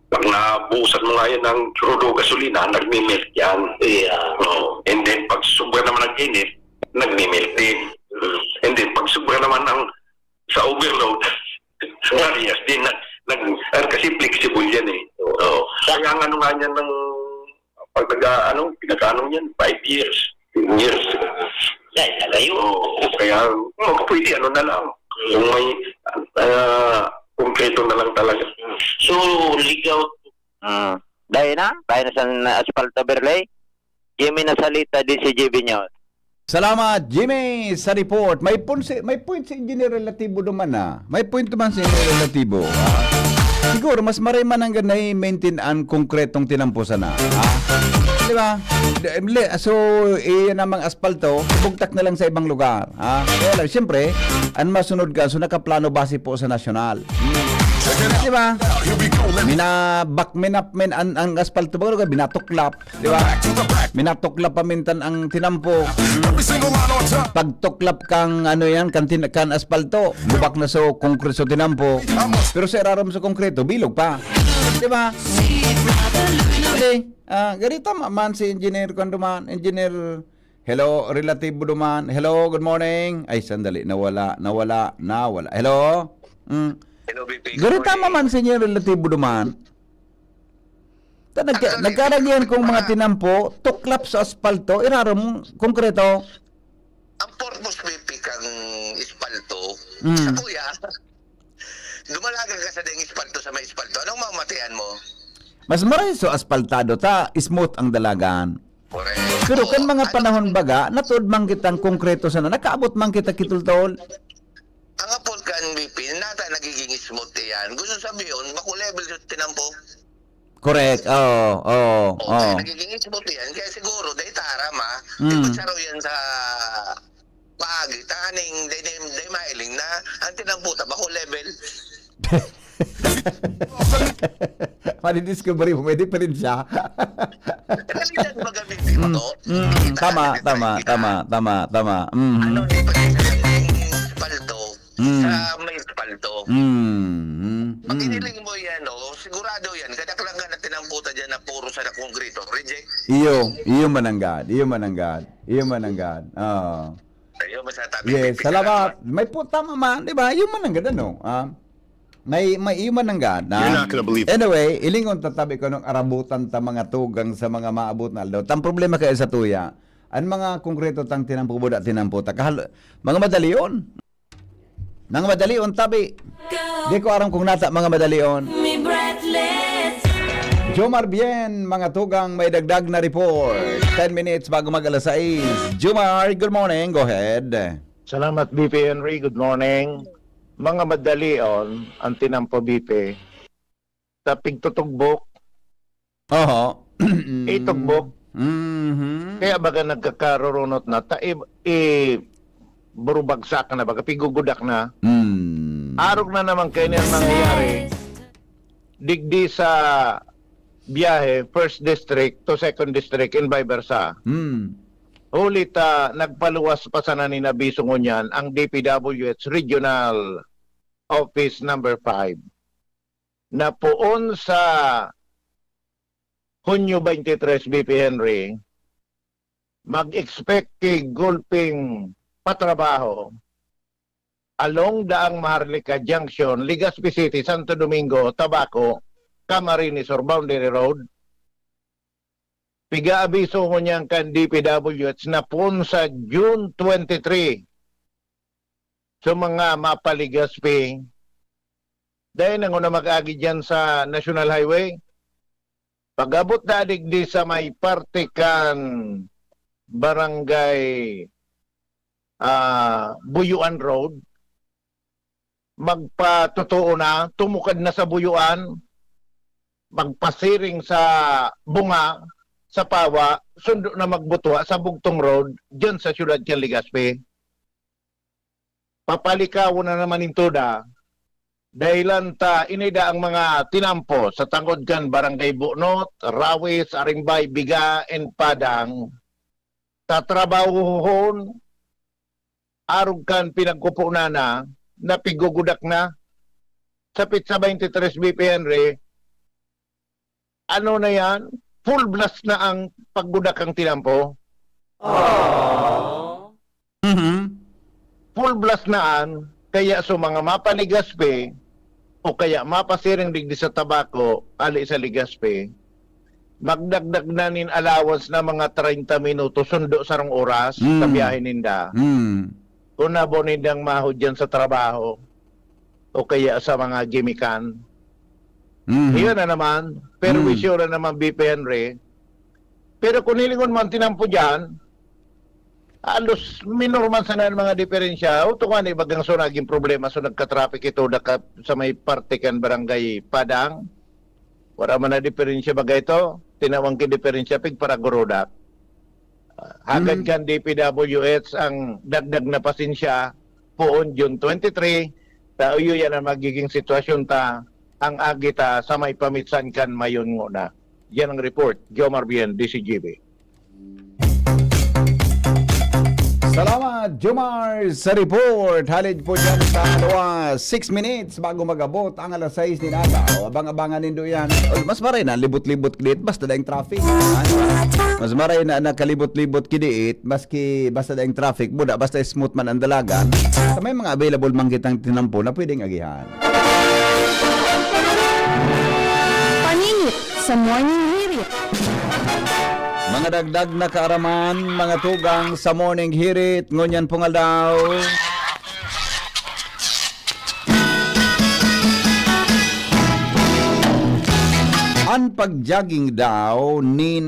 pag nabuhusan mo nga yan ng crude o gasolina, nagmi-melt yan. Yeah. Oo. And then, pag sobra naman ng init, nagmi-melt din. Mm. And then, pag sobra naman ng, sa overload, parehas din. Nag, nag, ah, kasi flexible yan eh. Oo. Kaya ang ano nga niyan ng, pag nag, ano, pinag-ano niyan, five years, ten years. Dahil nalayo. Oo, kaya, oh, pwede ano na lang. Kung may, ah, konkreto na lang talaga. So, ligaw. Ah, dahil na, dahil na sa asphalt overlay, Jimmy Nasalita, D C G B News. Salamat, Jimmy, sa report. May pun-, si, may point si Engineer Relatibo naman, ah. May point naman si Engineer Relatibo, ah. Siguro, mas maray man ang ganay maintain an konkretong tinampo sana, ah. Di ba? Di, li-, so, iyan namang aspalto, bugtak na lang sa ibang lugar, ah. Kaya lang, siyempre, ang masunod ka, so nakaplano base po sa nasyonal. Hmm. Di ba? Minabak, minap, min-, ang, ang aspalto, bago ka, binatuklap. Di ba? Minatuklap pamintan ang tinampo. Pagtuklap kang ano yan, kan, tin-, kan aspalto. Bubak na so konkreto tinampo. Pero sa irarom sa konkreto, bilog pa. Di ba? Hindi. Ah, gari tama man si Engineer Kwan duman. Engineer, hello, Relatibo duman. Hello, good morning. Ay, sandali. Nawala, nawala, nawala. Hello? Mm. Hello, B P. Gari tama man si Engineer Relatibo duman. Ta-, nagka-, nagkaragihan kong mga tinampo, tuklap sa aspalto, irarom konkreto. Ang purpose, B P, kang espalto, Mm. sa kuya, dumalagan ka sa daing espalto, sa may espalto. Anong mamatian mo? Mas maray so aspaltado ta, smooth ang dalagan. Correct. Pero kan mga panahon baga, natuod man kitang konkreto sana, nakaabot man kita kitultol. Ang apod kan B P, nata nagiging smooth yan. Gusto sabihin, bako level sa tinampo. Correct. Oo, oo, oo. Kaya nagiging smooth yan. Kaya siguro, dahil taram, ah. Mm. Di ba saro yan sa paagi? Tanganing, dahil, dahil, dahil mailing na, ang tinampo ta, bako level. Madidiscover mo, may diferensya. Realidad ba gamitin mo to? Mm, tama, tama, tama, tama, tama. Mhm. Ano, di ba, paldo Mm. sa may paldo? Mm. Pag Mm. iniling mo yan, oh, sigurado yan. Kadaklan ka na tinamputan dyan na puro sa na konkreto. Reject. Iyo, iyo mananggad, iyo mananggad, iyo mananggad. Oo. Ayun, masatabi, Yes, P P, salamat. salamat. May po, tama man, di ba? Iyo mananggad, ano? Ah, may, may iyo mananggad, ah. You're not gonna believe it. Anyway, ilingon tatabi ko nung arabutan ta mga tugang sa mga maabot na aldaw. Tang problema kaya sa tuya, ang mga konkreto tang tinampo, buda tinampo, ta kahal-, mga madalion. Mga madalion, tabi. Di ko aram kung nata mga madalion. Mi Breathless. Jomar Bien, mga tugang, may dagdag na report. Ten minutes bago mag alas sais. Jomar, good morning. Go ahead. Salamat, B P Henry. Good morning. Mga madalion, ang tinampo, B P. Sa pigtutugbok, Oho. Itugbok. Mhm. Kaya baga nagkakarurunot na, ta-, i-, i-, burubagsak na, baga pigugudak na. Mm. Arog na naman kayo niyang nangyayari. Digdi sa biyahe, first district to second district and vice versa. Mm. Huli ta, nagpaluwas pa sana nin abiso ngunyan ang D P W H Regional Office number five. Na poon sa Hunyo twenty-three, B P Henry, mag-expect ki gulping patrabaho along Daang Maharlika Junction, Legazpi City, Santo Domingo, Tabaco, Camarines Sur Boundary Road. Piga-abiso ngunyan kan D P W H na poon sa June twenty-three. So, mga mapa-Legazpi, dahil nanguna mag-agi dyan sa National Highway, pag-abot na digdi sa may parte kan Barangay, ah, Buyuan Road, magpatotoo na, tumukad na sa Buyuan, magpasiring sa Bunga, sa Pawa, sundo na magbutwa sa bugtong road diyan sa siyudad kan Legazpi. Papalikawon na naman nin toda, dahelan ta ini daa ang mga tinampo sa tangod kan Barangay Bunot, Rawis, Arimbay, Biga, and Padang. Tatrabahohon arog kan pinagkuponan na, napigugudak na. Sa petsa twenty-three, B P Henry, ano na yan? Full blast na ang paggudakang tinampo. Mhm. Full blast na an, kaya sa mga mapa-Legazpi o kaya mapasiring digdi sa Tabaco, ali sa Legazpi, magdagdag na nin allowance na mga treinta minutos, sundo sarong oras sa Mm. biyahe ninda. Mm. Kung nabo nindang mahod dyan sa trabaho o kaya sa mga gimikan. Mhm. Iyon na naman, perwisyo Mm. na naman, B P Henry. Pero kung hilingon man tinampo dyan, halos minor man sana ang mga diferensya. O, tunga ni bagang so naging problema, so nagka-traffic ito, naka-, sa may parte kan Barangay Padang. Wala man na diferensya baga ito. Tinawang ki diferensya, pig paragurudak. Hagad Mm. kan D P W H ang dagdag na pasensya, poon June twenty-three, ta iyo yan ang magiging sitwasyon ta, ang agi ta sa may pamitsan kan mayon ngona. Yan ang report, Jomar Bien, D C G B. Salamat, Jomar, sa report. Halid po dyan sa alas six minutes bago mag-abot ang alas sais nin aga. O, abang-abangan nindo yan. O, mas maray na, libot-libot ki diit, basta daing traffic. Ha? Mas maray na nakalibot-libot ki diit, maski basta daing traffic, buda, basta smooth man ang dalagan. Sa may mga available man kitang tinampo na pwedeng agihan. Paninit sa Morning Hirit. Mga dagdag na kaaraman, mga tugang sa Morning Hirit, ngunyan pong aldaw. An pag-jogging daw nin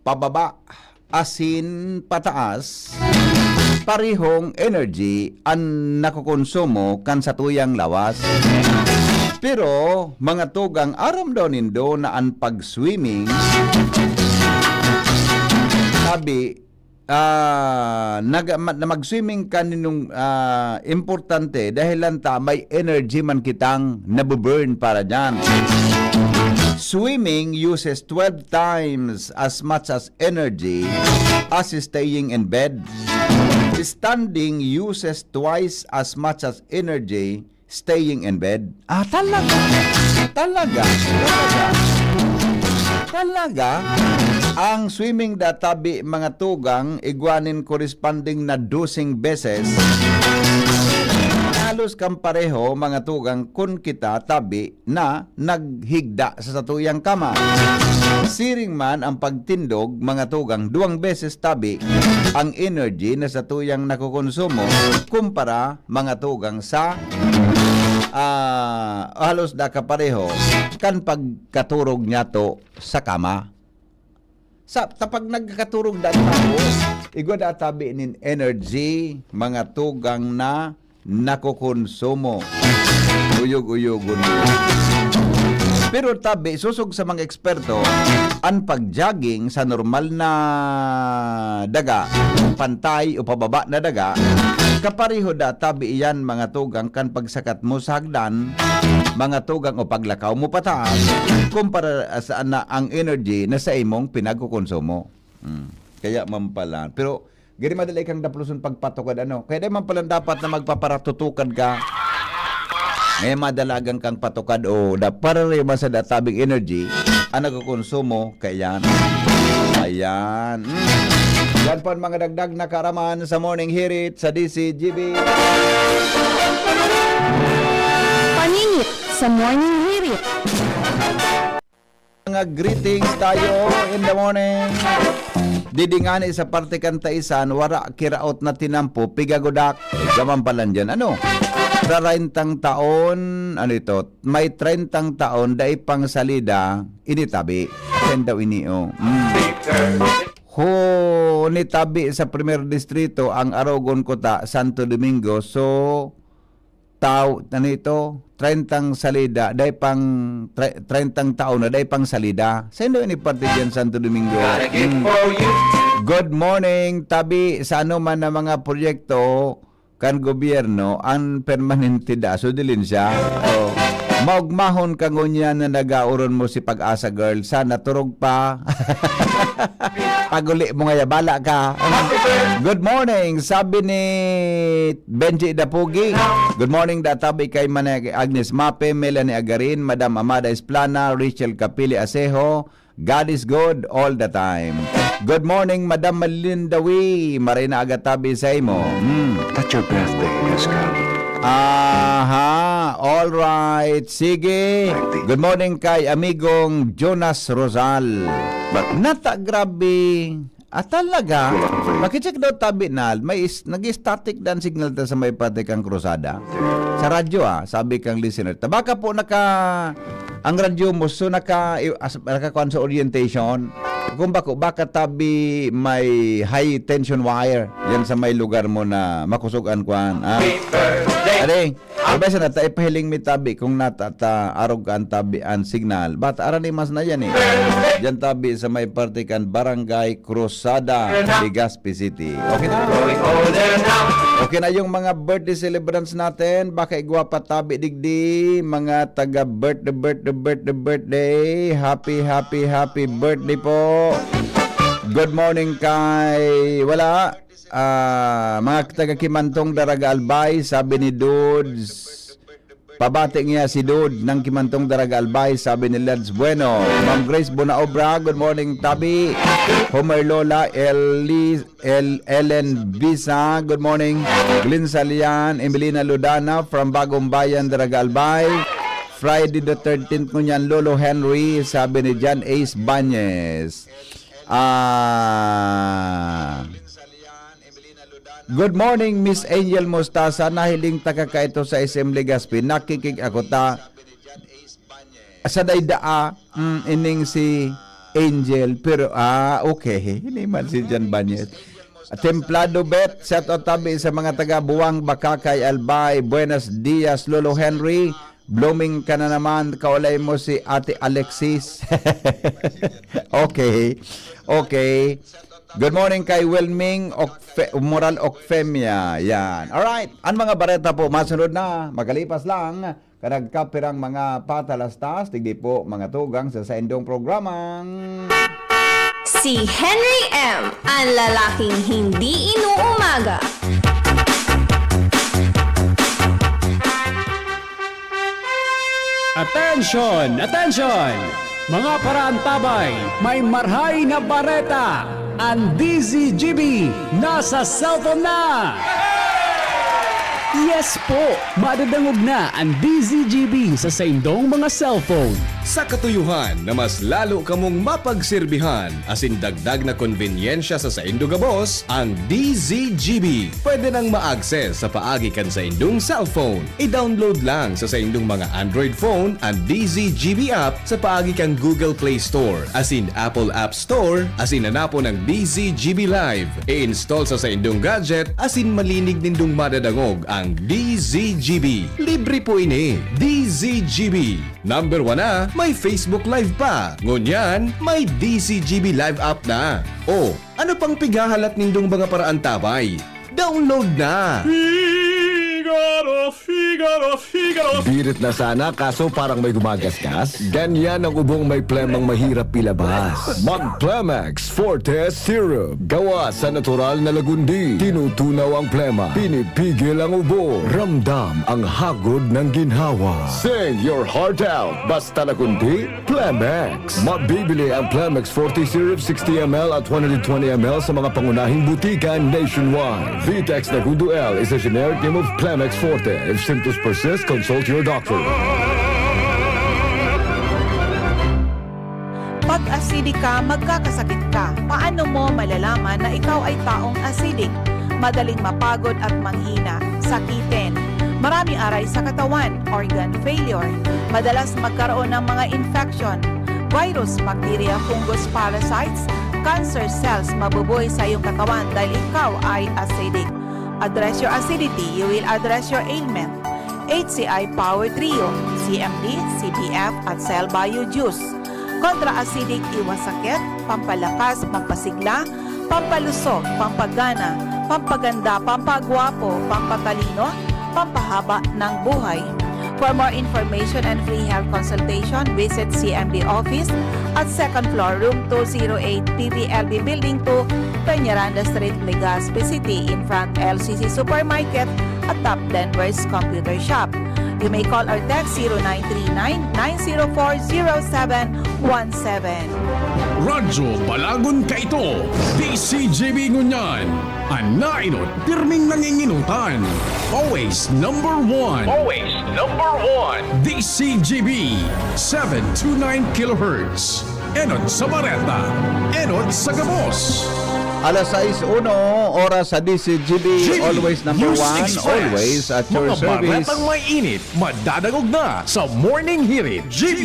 pababa asin pataas, parehong energy an nakokonsumo kan satuyang lawas. Pero, mga tugang, aram daw nindo na an pag-swimming, sabi, ah, nag-, ma-, na mag-swimming ka ninong, ah, importante dahil lang ta may energy man kitang nabuburn para dyan. Swimming uses twelve times as much as energy as staying in bed. Standing uses twice as much as energy staying in bed. Ah, talaga? Talaga? Talaga? Talaga? Ang swimming da tabi, mga tugang, igwa nin corresponding na doseng beses. Halos kan pareho, mga tugang, kun kita tabi na naghigda sa satuyang kama. Siring man ang pagtindog, mga tugang, duwang beses tabi ang energy na satuyang nakokonsumo kumpara, mga tugang, sa, ah, halos da kapareho kan pagkaturog niyato sa kama. Sa, ta pag nagkaturog da an tawo, igwa da tabi nin energy, mga tugang, na nakokonsumo. Uyog-uyogon mo. Pero tabi, sosog sa mga eksperto, an pag-jogging sa normal na daga, pantay o pababa na daga, kapareho da tabi iyan, mga tugang, kan pagsakat mo sa hagdan, mga tugang, o paglakaw mo pataas, kumpara sa na ang energy na sa imong pinagkokonsumo. Hmm. Kaya man pala. Pero, giri madali kang dapluson pagpatukad, ano? Kaya di man pala dapat na magpaparatutukad ka. Ngayon, madalagan kang patukad o da, para rin man sa databing energy, ang nagkokonsumo, kaya yan. Ayan. Hmm. Yan po ang mga dagdag na kaaraman sa Morning Hirit sa D C G B. Paninit sa Morning Hirit. Mga greetings tayo in the morning. Didi ngani sa parte kan Taisan, wara kiraot na tinampo, pigagudak. Ikaw man pala dyan. Ano? Trarayntang taon, ano ito? May trentang taon, dai pang salida, initabi. Yan daw ini, oh. Mm. Ho, nitabi sa Primer Distrito ang Arogon Kuta, Santo Domingo. So, tao, ano ito? Trentang salida, dai pang, tre-, trentang taon na, dai pang salida. Sino ini parte dyan, Santo Domingo? Gotta give Mm. for you. Good morning, tabi sa ano man na mga proyekto kan gobyerno, ang permanente da, so dilin siya. Oh. Maugmahon ka ngunyan na nagauron mo si Pag-asa Girl. Sana turog pa. Pag-uli mo nga, bala ka. Good morning, sabi ni Benji Dapugi. Good morning, da tabi kay Manay Agnes Mape, Melanie Agarin, Madam Amada Esplana, Rachel Kapili Asejo. God is good all the time. Good morning, Madam Malinda Wee. Maray na aga tabi sa imo. Hmm. That your birthday has come. Aha, all right. Sige. Good morning kay amigong Jonas Rosal. But Nata, grabe. Ah, talaga? Wala ko eh. Pakicheck daw tabi na, may is-, nag-static dan signal ta sa may parte kang Cruzada. Sa radyo, ah, sabi kang listener. Ta baka po naka, ang radyo mo, so naka, i-, as-, nakakuan sa orientation. Kung bako, baka tabi may high tension wire. Yan sa may lugar mo na makusog an kuan. Ah. Are, Iba sana ta ipahiling mi tabi kung nata ta arog kan tabi an signal. Bata aran ni mas na yan eh. Diyan tabi sa may parte kan Barangay Cruzada, Legazpi City. Okay na. Okay na yung mga birthday celebrants natin. Baka igwa pa tabi digdi. Mga taga birthday, birthday, birthday, birthday. Happy, happy, happy birthday po. Good morning kay wala. Ah, mga taga Kimantong Daraga Albay, sabi ni Dudes. Pabati niya si Dud ng Kimantong Daraga Albay, sabi ni Lads Bueno. Ma'am Grace Bonaobra, good morning, Tabi. Homer Lola, Eli, El, Ellen Bisa, good morning. Glenn Salian, Emelina Ludana, from Bagong Bayan, Daraga Albay. Friday the thirteenth ngunyan, Lolo Henry, sabi ni John Ace Banyes. Ah, Good morning, Miss Angel Mostasa. Nahiling taka ka ito sa S M Legazpi. Nakikig ako ta sa daydaa, mm, ining si Angel. Pero, ah, okay. Hindi man si Jan Banyes. Templado Bet, shout out tabi sa mga taga Buwang, Bakakay, Albay. Buenos dias, Lolo Henry. Blooming ka na naman, kaulay mo si Ate Alexis. Okay. Okay. Good morning kay Wilming Okfe-, Moral Okfemia. Yan. Alright. Ang mga bareta po, masunod na. Magalipas lang. Karagkapirang mga patalastas, tigdi po, mga tugang sa saindong programang Si Henry M, ang lalaking hindi inuumaga. Attention! Attention! Mga paraantabay, may marhay na bareta! Ang D Z G B nasa cellphone na! Yes po! Madadangog na ang D Z G B sa saindong mga cellphone. Sa katuyuhan na mas lalo kamong mapagserbihan asin dagdag na konbenyensya sa saindo gabos, ang D Z G B pwede nang ma-access sa paagi kan saindong cellphone. I-download lang sa saindong mga Android phone ang D Z G B app sa paagi kan Google Play Store asin Apple App Store asin hanapon ang D Z G B Live. I-install sa saindong gadget asin malinig nindong madadangog ang D Z G B. Libre po ini. D Z G B. Number one na, may Facebook Live pa. Ngunyan, may D Z G B Live app na. O, ano pang pighahalat nindong mga paraantabay? Download na! Figaro, Figaro, Figaro! Birit na sana, kaso parang may gumagasgas. Ganyan ang ubong may plemang mahirap ilabas. Mag Plemex Forte Syrup. Gawa sa natural na lagundi. Tinutunaw ang plema. Pinipigil ang ubo. Ramdam ang hagod ng ginhawa. Sing your heart out. Basta lagundi, Plemex. Mabibili ang Plemex Forte Syrup sixty M L at one hundred twenty M L sa mga pangunahing butika nationwide. Vitex Nagudo L is a generic name of Plemex Forte. If symptoms persist, consult your doctor. Pag acidic ka, magkakasakit ka. Paano mo malalaman na ikaw ay taong acidic? Madaling mapagod at manghina, sakitin. Marami aray sa katawan, organ failure. Madalas magkaroon ng mga infection, virus, bacteria, fungus, parasites, cancer cells mabubuhay sa iyong katawan dahil ikaw ay acidic. Address your acidity, you will address your ailment. H C I Power Trio, C M D, C B F at Cell Bio Juice. Kontra-acidic, iwas sakit, pampalakas, pampasigla, pampalusog, pampagana, pampaganda, pampagwapo, pampatalino, pampahaba ng buhay. For more information and free health consultation, visit C M D office at second floor, room two zero eight, P V L B Building two, Peñaranda Street, Legazpi City, in front L C C Supermarket at Top Denver's Computer Shop. You may call or text zero nine three nine, nine zero four, zero seven one seven. Radyo Balagon kaito, D C G B ngunyan. An nainot, pirming nanginginutan. Always number one. Always number one. D C G B, seven two nine kilohertz. Enot sa bareta, enot sa gabos. Alas sais uno, oras sa D C G B, G B, always number News one, Express. Always at your Mga service. Baretang may init, madadangog na sa Morning Hirit. G B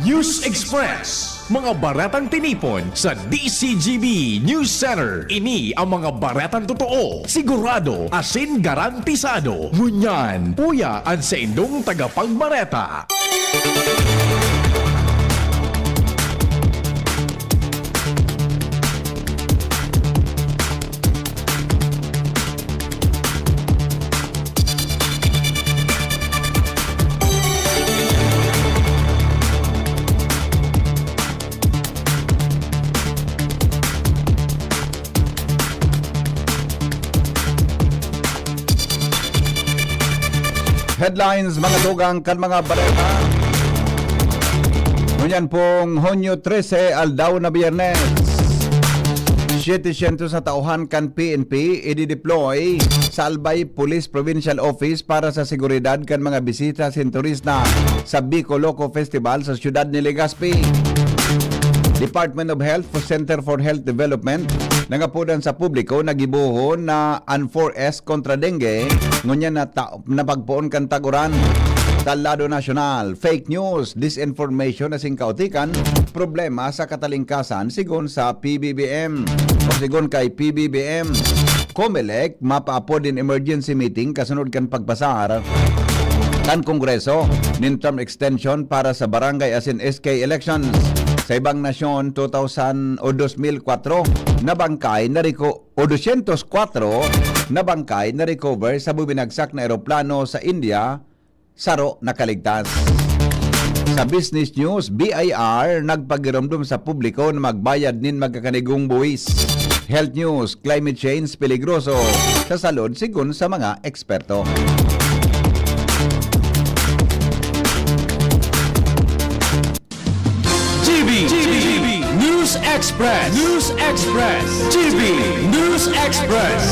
News Express. Mga baretang tinipon sa D C G B News Center. Ini ang mga baretang totoo, sigurado, asin garantisado. Ngunyan, uya an saindong tagapagbareta. Headlines, mga tugang kan mga bareta. Ngunyan pong Hunyo trese, aldaw na Biyernes. Siyete syentos na tauhan kan P N P idideploy sa Albay Police Provincial Office para sa seguridad kan mga bisita asin turista sa Bico Loco Festival sa siyudad ni Legazpi. Department of Health, Center for Health Development, nangapodan sa publiko na gibohon na an four S kontra dengue, ngunyan na ta-, napagpoon kan tag-uran. Sa lado nasyonal, fake news, disinformation asin kaotikan, problema sa katalingkasan, sigon sa P B B M. O sigon kay P B B M, Comelec, mapaapod nin emergency meeting kasunod kan pagpasar kan Kongreso nin term extension para sa barangay asin S K elections. Sa ibang nasyon, two thousand o dos mil kwatro na bangkay nariko-, o dosyentos kwatro na bangkay na-recover sa bubinagsak na eroplano sa India, saro nakaligtas. Sa business news, B I R nagpagiromdom sa publiko na magbayad nin magkakanigong buwis. Health news, climate change peligroso sa salud sigon sa mga eksperto. G B, G B, News Express, News Express, G B, News Express.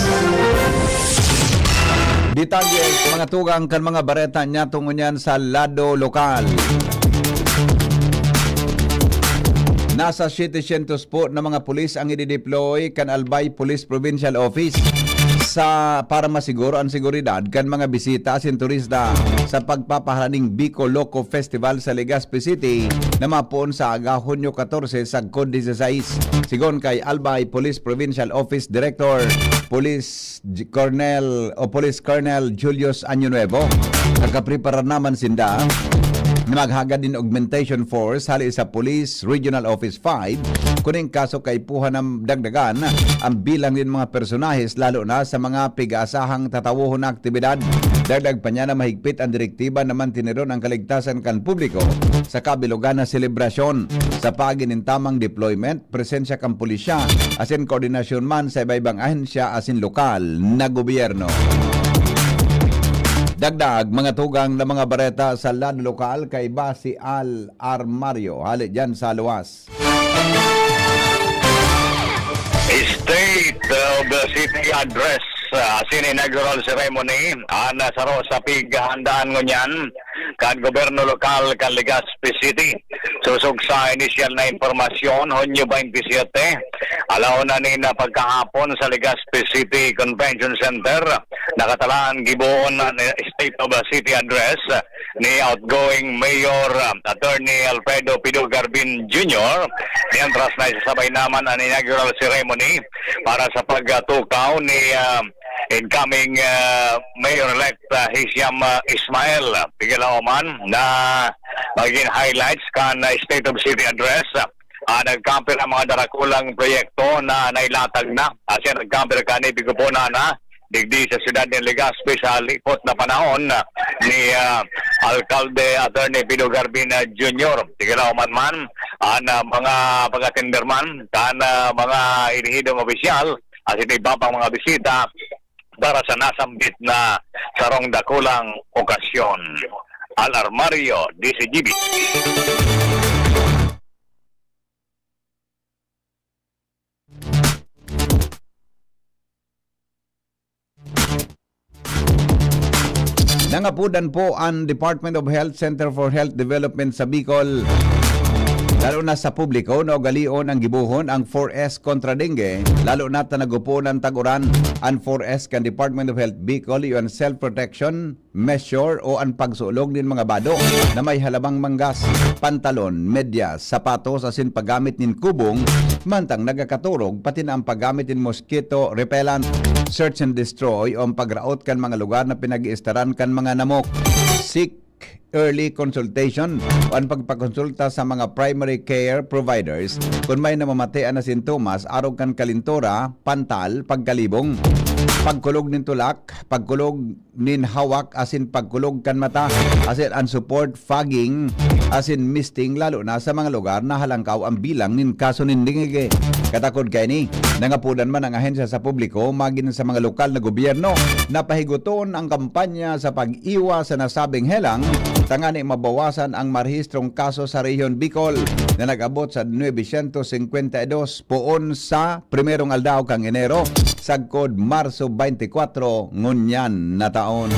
Detalye, mga tugang kan mga bareta niya tungo niyan sa lado lokal. Nasa siyete syentos po na mga pulis ang idideploy kan Albay Police Provincial Office sa, para masiguro an seguridad kan mga bisita asin turista sa pagpapaharaning Bico Loco Festival sa Legazpi City na mapoon sa aga, Hunyo katorse sagkod disisais. Sigon kay Albay Police Provincial Office Director, Police J-, Colonel o Police Colonel Julius Año Nuevo, nakapreparar naman sinda na maghagad nin augmentation force hali sa Police Regional Office five, kuning kaso kaipuhan na dagdagan ang bilang nin mga personahes, lalo na sa mga pig-aasahang tatawohon na aktibidad. Dagdag pa niya na mahigpit ang direktiba na manteneron ang kaligtasan kan publiko sa kabilogan na selebrasyon. Sa paagi nin tamang deployment, presensya kan pulisya asin koordinasyon man sa iba-ibang ahensya asin lokal na gobyerno. Dagdag, mga tugang na mga bareta sa lado lokal, kaiba si Al Armario, hali diyan sa luwas. State of the City Address, ah, asin inaugural ceremony, an, ah, saro sa pighandaan ngunyan kan gobyerno lokal kan Legazpi City. Sosog sa inisyal na impormasyon, Hunyo baynte siyete, alauna nin pagkahapon sa Legazpi City Convention Center, nakatalaan gibohon an State of the City Address ni outgoing Mayor, ah, Attorney Alfredo Pido Garbin Junior, mientras na isasabay naman an inaugural ceremony para sa pagtukaw ni, ah, incoming, ah, Mayor-elect, ah, Hisham, ah, Ismail. Tigalaw man na magigin highlights kan, ah, State of City Address. Ah, nagkampir ang mga darakulang proyekto na nailatag na. Asin nagkampir kan ipigkuponan na digdi sa siyudad nin Legazpi sa lipot na panahon ni, ah, Alkalde Attorney Pido Garbin, ah, Junior. Tigalaw man man an, ah, mga pag-atender man kan, ah, mga hinihidong opisyal asin iba pang mga bisita para sa nasambit na sarong dakulang okasyon. Al Armario, D C G B. Nangapudan po an Department of Health Center for Health Development sa Bicol, lalo na sa publiko, na ugalion ang gibohon ang four S kontra dengue, lalo na ta nag-upo na an tag-uran. An four S kan Department of Health Bicol, iyo an self-protection measure o an pagsulog nin mga bado na may halabang manggas, pantalon, medyas, sapatos asin paggamit nin kubong mantang nagkakaturog, pati na an paggamit nin mosquito repellent, search and destroy o an pagraot kan mga lugar na pinag-iistaran kan mga namok. Seek early consultation o an pagpakonsulta sa mga primary care providers kun may namamatean na sintomas arog kan kalintura, pantal, pagkalibong, pagkulog nin tulak, pagkulog nin hawak asin pagkulog kan mata, asin an support fogging asin misting, lalo na sa mga lugar na halangkaw ang bilang nin kaso nin dengue. Katakod kaini, nangapudan man ang ahensya sa publiko magin sa mga lokal na gobyerno na pahigoton ang kampanya sa pag-iwas sa nasabing helang, tangani mabawasan ang marehistrong kaso sa Rehiyon Bicol na nag-abot sa nuebe syentos singkwenta y dos poon sa primerong aldaw kan Enero, sagkod Marso twenty-four ngunyan na taon.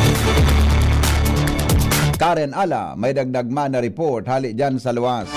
Karen Ala, may dagdag man na report hali dyan sa luwas.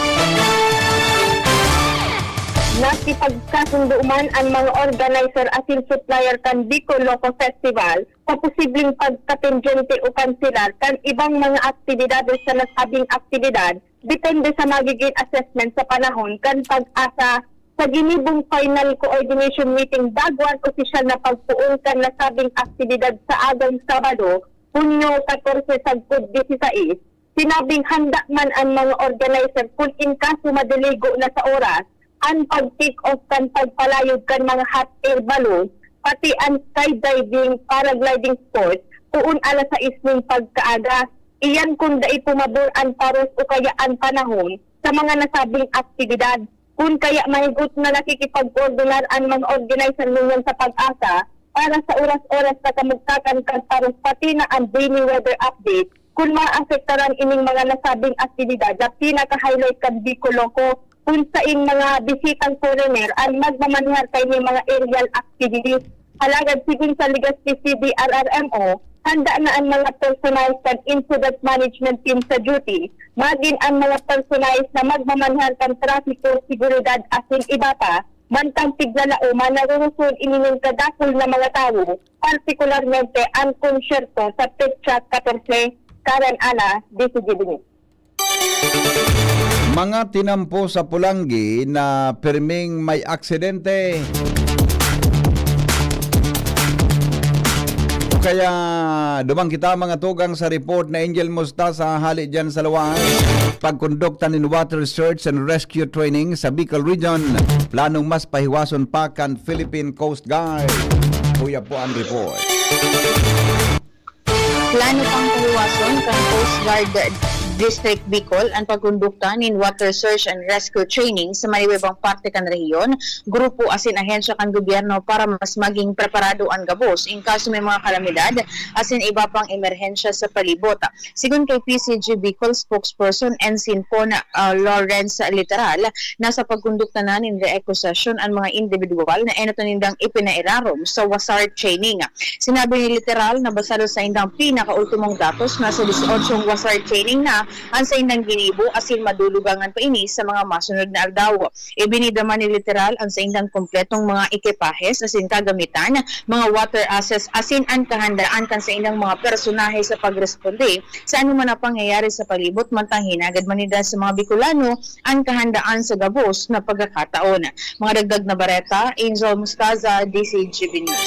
Nakipagkasundo man an mga organizer asin supplier kan Bicol Loco Festival sa posibleng pagkapendyente o kanselar kan ibang mga aktibidades sa nasabing aktibidad, depende sa magigin assessment sa panahon kan PAGASA sa ginibong final coordination meeting bago an opisyal na pagpoon kan nasabing aktibidad sa agang Sabado, Hunyo katorse sagkod disisais. Sinabing handa man an mga organizer kun in kaso madiligo na sa oras an pag-take off kan pagpalayog kan mga hot air balloon, pati an skydiving, paragliding sports, poon alas sais nin pagkaaga. Iyan kun dai pumabor an paros o kaya an panahon sa mga nasabing aktibidad. Kun kaya mahigot na nakikipag-koordinar an mga organizer ngunyan sa PAGASA para sa oras-oras na kamugtakan kan paros pati na an daily weather update kun maapektaran ining mga nasabing aktibidad na pinaka-highlight kan Bicol Loco, kun saing mga bisitang foreigner an magmamanehar kaining mga aerial activities. Alagad sigon sa Legazpi C D R R M O, handa na an mga personahe kan Incident Management Team sa duty, magin an mga personahe na magmamanehar kan trapiko, seguridad asin iba pa, mantang tiglalaom na naroroson ini nin kadakul na mga tawo, partikularmente an konsyerto sa petsa katorse. Karen Ana, D C G B News. Mga tinampo sa pulanggi na pirming may aksidente. O kaya, duman kita, mga tugang, sa report na Angel Mostaza hali dyan sa luwas. Pagkondukta nin water search and rescue training sa Bicol Region, planong mas pahiwason pa kan Philippine Coast Guard. Uya po ang report. Plano pang pahiwason kan Coast Guard District Bicol an pagkondukta nin water search and rescue training sa may iba-ibang parte kan rehiyon, grupo asin ahensya kan gobyerno para mas maging preparado an gabos in kaso may mga kalamidad asin iba pang emerhensya sa palibot. Sigon kay P C G Bicol spokesperson Ensign Pon, ah, Lawrence Literal, nasa pagkondukta na nin re-echo session an mga indibidwal na enot na nindang ipinairarom sa WASAR training. Sinabi ni Literal na basado sa indang pinakaultimong datos, nasa dieciocho WASAR training na an saindang ginibo asin madulugangan pa ini sa mga masunod na aldaw. Ibinida man ni Literal an saindang kompletong mga ekipahes asin kagamitan, mga water assets asin an kahandaan kan saindang mga personahe sa pagresponde sa anoman na pangyayari sa palibot, mantang hinagad man ninda sa mga Bicolano an kahandaan sa gabos na pagkakataon. Mga dagdag na bareta, Angel Mustaza, D C G B News.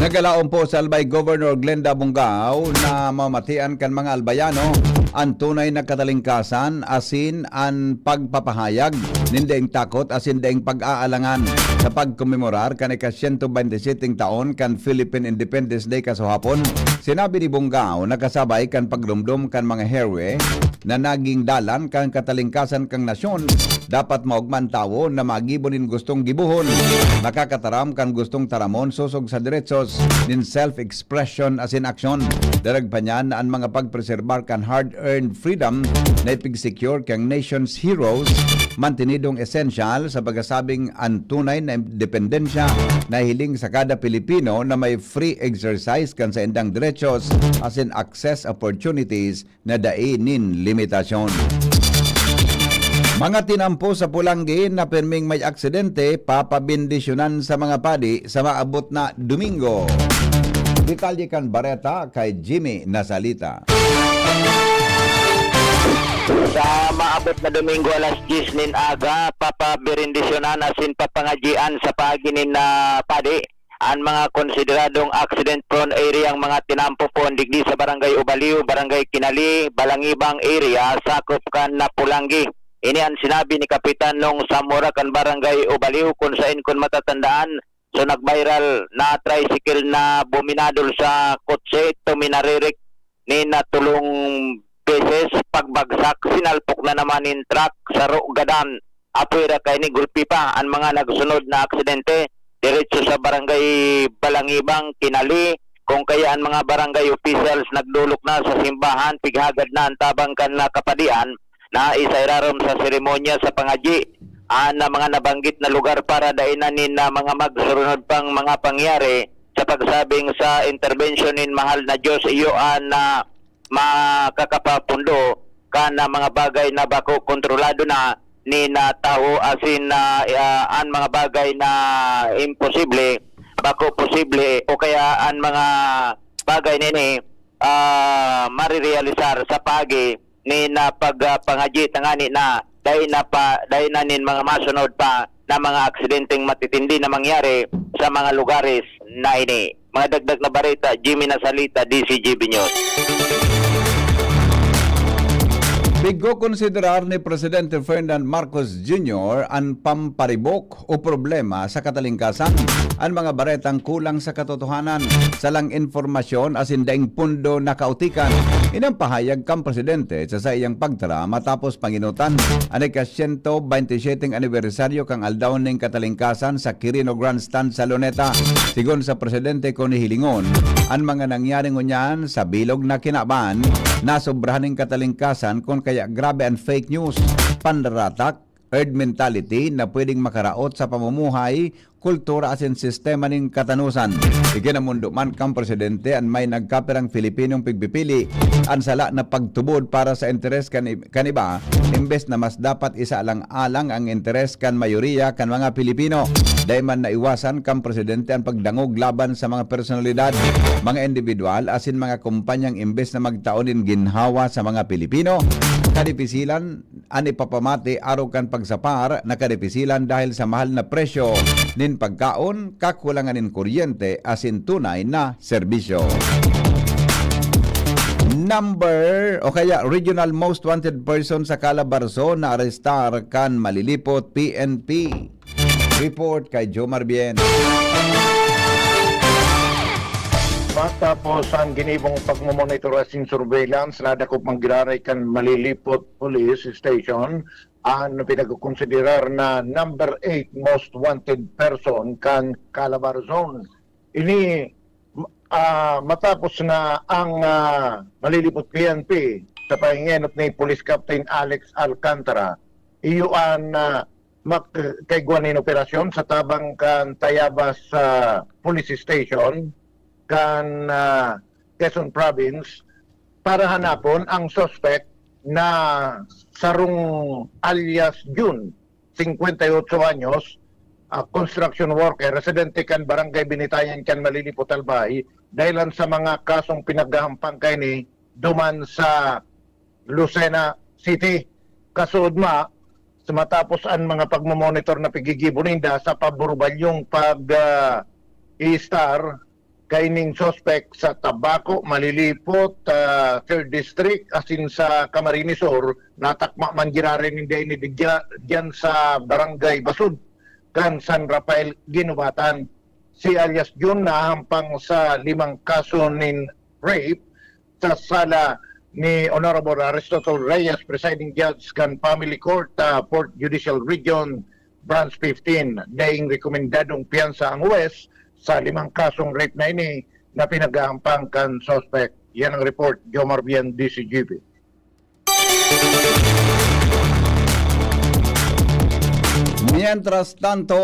Nagalaom po sa Albay Governor Glenda Bungao na mamatian kan mga Albayano an tunay na katalingkasan asin an pagpapahayag nin daing takot asin daing pag-aalangan sa pagkomemorar kan ika-siyento bente seteng taon kan Philippine Independence Day kasuhapon. Sinabi ni Bungao na kasabay kan pagromdom kan mga heroe na naging dalan kan katalingkasan kan nasyon, dapat maogma an tawo na magibo nin gustong gibohon, makakataram kan gustong taramon sosog sa deretsos nin self-expression asin aksyon. Darag pa niya na an mga pagpreserbar kan hard-earned freedom na ipigsecure kan nation's heroes mantenidong esensyal sa pagkasabing an tunay na independensya nahihiling sa kada Pilipino na may free exercise kan saindang deretsos asin access opportunities na dai nin limitasyon. Mga tinampo sa Pulanggi na pirming may aksidente, papabendisyonan sa mga padi sa maabot na Domingo. Detalye kan bareta kay Jimmy Nasalita. Sa maabot na Domingo alas diyes nin aga, papabendisyonan asin papangadyian sa paagi nin, ah, padi an mga konsideradong accident-prone area ang mga tinampo poon digdi sa Barangay Ubaliw, Barangay Kinali, Balangibang area, sakop kan Pulanggi. Ini an sinabi ni Kapitan Nong Zamora kan Barangay Ubaliw, kun saen, kun matatandaan, so nag-viral na tricycle na buminadol sa kotse, tuminaririk nin, ah, tolong beses, pagbagsak, sinalpok na naman nin truck, saro gadan. Apwera kaini, gulpi pa an mga nagsunod na aksidente. Diretso sa Barangay Balangibang, Kinali, kung kaya an mga barangay officials nagdolok na sa simbahan, pighagad na an tabang kan, ah, kapadian na isairarom sa seremonya sa pangadyi an, ah, mga nabanggit na lugar para dai na nin, ah, mga magsurunod pang mga pangyayari sa pagsabing sa interbensyon nin mahal na Diyos, iyo an, ah, makakapapundo kan, ah, mga bagay na bako kontrolado na nin, ah, tawo asin, ah, ah, an mga bagay na imposible, bako posible, o kaya an mga bagay na ini, ah, marirealisar sa paagi nin, ah, pag, ah, pangadyi tangani na dai na pa, dai na nin mga masunod pa na mga aksidenteng matitindi na mangyari sa mga lugares na ini. Mga dagdag na bareta, Jimmy Nasalita, D C G B News. Bigko konsiderar ni Presidente Ferdinand Marcos Junior an pamparibok o problema sa katalingkasan, an mga baretang kulang sa katotohanan, salang impormasyon asin daing pundo na kautikan. Ini an pahayag kan presidente sa saiyang pagtara matapos panginutan an ika-siyento bente seteng anibersaryo kan Aldaw nin Katalingkasan sa Quirino Grandstand sa Luneta. Sigon sa presidente, kun hihilingon, an mga nangyari ngunyan sa bilog na kinaban, nasobrahan nin katalingkasan kun kaya grabe an fake news, panraratak, herd mentality na pwedeng makaraot sa pamumuhay, kultura asin sistema nin katanosan. Iginamundo man kan presidente an may nagkapirang Filipinong pigpipili an sala na pagtubod para sa interes kan, kan iba, imbes na mas dapat isaalang-alang ang interes kan mayoriya kan mga Pilipino. Dai man naiwasan kan presidente an pagdangog laban sa mga personalidad, mga individual asin mga kompanyang imbes na magtao nin ginhawa sa mga Pilipino. Kadipisilan an ipapamati arog kan pagsapar na kadipisilan dahil sa mahal na presyo nin pagkaon, kakulangan nin kuryente asin tunay na serbisyo. Number o kaya regional most wanted person sa Calabarzon na arestar kan Malilipot P N P. Report kay Jomar Bien. Matapos ang ginibong pagmomonitor asin surveillance, nadakop man giraray kan Malilipot Police Station an pinagkokonsiderar na number eight most wanted person kan Calabarzon. Ini, ah, matapos na ang, ah, Malilipot P N P sa pahingenot ni Police Captain Alex Alcantara, iyo an, ah, mak-, kaigwa nin operasyon sa tabang kan Tayabas, ah, Police Station, kan, ah, Quezon Province, para hanapon ang suspect na sarong alias Jun, singkwenta y otso anyos, ah, construction worker, residente kan Barangay Binitayan kan Malilipot, Albay, dahilan sa mga kasong pinaghahampang kaini duman sa Lucena City. Kasuodma, sa matapos an mga pagmomonitor na pigigibo ninda sa paburbalyong pag, ah, i-star, kaining suspek sa Tabaco, Malilipot, ah, Third District, asin sa Camarines Sur, natakma man giraray ninda ini digya-, diyan sa Barangay Basud, kan San Rafael, Guinobatan. Si alias Jun nahampang sa limang kaso nin rape sa sala ni Honorable Aristotle Reyes, Presiding Judge kan Family Court, ah, Fourth Judicial Region, Branch fifteen. Daing rekomendadong piyansa ang huwes sa limang kasong rape na ini na pinaghahampang kan suspect. Yan ang report, Jomar Bien, D C G B. Mientras tanto,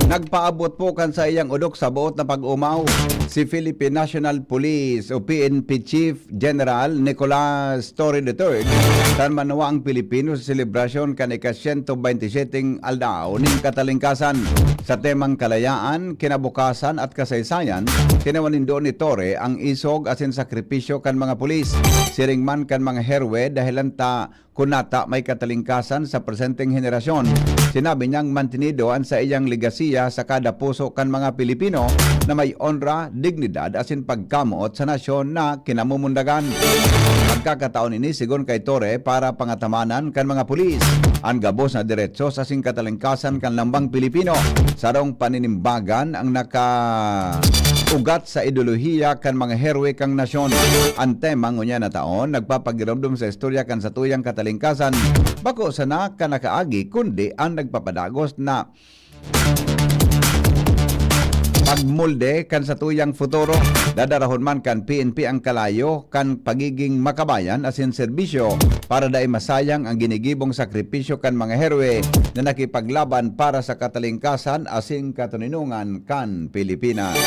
nagpaabot po kan saiyang odok sa boot na pag-omaw si Philippine National Police o P N P Chief General Nicolas Torre the third kan manuwa ang Pilipino sa selebrasyon kan ika-siyento bente y siyete aldaw nin katalingkasan. Sa temang kalayaan, kinabukasan at kasaysayan, tinawan nindo ni Torre ang isog asin sakripisyo kan mga pulis, siring man kan mga herwe, dahelan ta kunata may katalingkasan sa presenteng henerasyon. Sinabi niyang mantinido an saiyang legasiya sa kada puso kan mga Pilipino na may onra, dignidad asin pagkamoot sa nasyon na kinamumundagan. Pagkakataon ini, sigon kay Torre, para pangatamanan kan mga pulis an gabos na deretsos asin katalingkasan kan lambang Pilipino. Sarong paninimbagan ang nakaugat sa ideolohiya kan mga heroe kan nasyon. An tema ngunyan na taon nagpapagiromdom sa istorya kan satuyang katalingkasan, bako sana kan nakaagi, kundi an nagpapadagos na pagmolde kan satuyang futuro. Dadarahon man kan P N P ang kalayo kan pagiging makabayan asin serbisyo para dai masayang ang ginigibong sakripisyo kan mga heroe na nakipaglaban para sa katalingkasan asin katoninongan kan Pilipinas.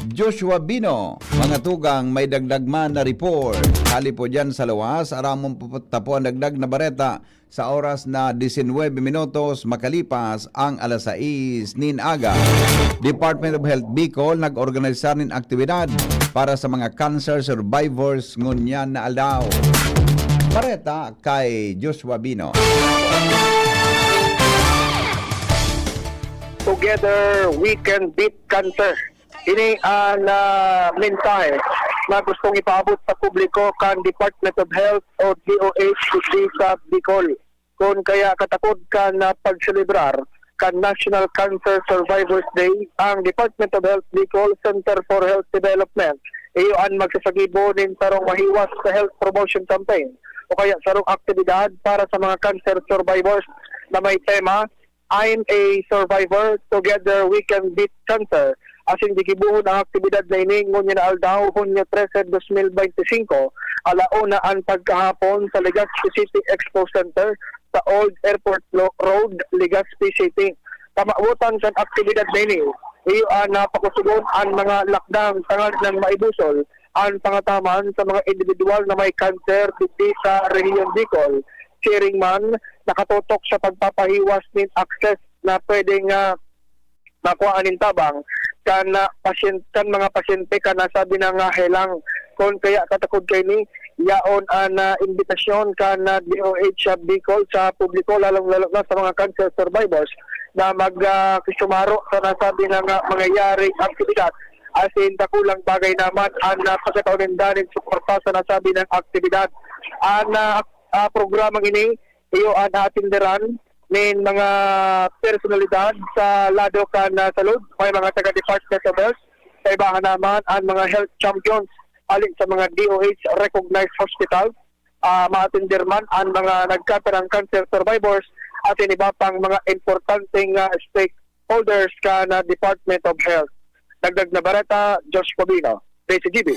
Joshua Bino, mga tugang, may dagdag man na report. Hali po dyan sa luwas, aramon po tapo ang dagdag na bareta sa oras na disinwebe minutos makalipas ang alas sais nin aga. Department of Health Bicol nag-organisar nin aktibidad para sa mga cancer survivors ngunyan na aldaw. Bareta kay Joshua Bino. Together, we can beat cancer. Ini ang, ah, mensahe na gustong ipaabot sa publiko kan Department of Health o D O H digdi sa Bicol. Kun kaya katakod kan, ah, pagselebrar kan National Cancer Survivors Day ang Department of Health Bicol Center for Health Development, iyo an magsasagibo nin sarong mahiwas sa health promotion campaign o kaya sarong aktibidad para sa mga cancer survivors na may tema, "I'm a survivor, together we can beat cancer." Asin gigibohon ang aktibidad na ini ngunyan na aldaw, Hunyo trese, dos mil bente singko, ala una an pagkahapon sa Legazpi City Expo Center sa Old Airport Lo-, Road, Legazpi City. Kamawotan kan aktibidad na ini, iyo an napakusugon an mga lakdang tangad nang maibusol an pangataman sa mga individual na may kanser digdi sa Rehiyon Bicol. Siring man, nakatutok sa pagpapahiwas nin access na pwedeng, ah, makuhaan nin tabang kan, ah, pasyen-, kan mga pasyente kan nasabi na nga helang. Kun kaya katakod kaini, yaon an, ah, imbitasyon kan, ah, D O H sa Bicol sa publiko, lalong-lalo na sa mga cancer survivors, na mag, ah, kisumaro sa nasabi na nga mangyayaring aktibidad. Asin dakulang bagay naman an, ah, pagkataon ninda nin suporta sa nasabi na aktibidad. An, ah, ah, programang ini, iyo an aatenderan nin mga personalidad sa lado kan, ah, salud. May mga taga Department of Health, kaibahan naman an mga health champions hali sa mga D O H recognized hospital. Ah, maatender man an mga nagkatarang cancer survivors asin iba pang mga importanteng, ah, stakeholders kan, ah, Department of Health. Dagdag na bareta, Josh Covino, D C G B.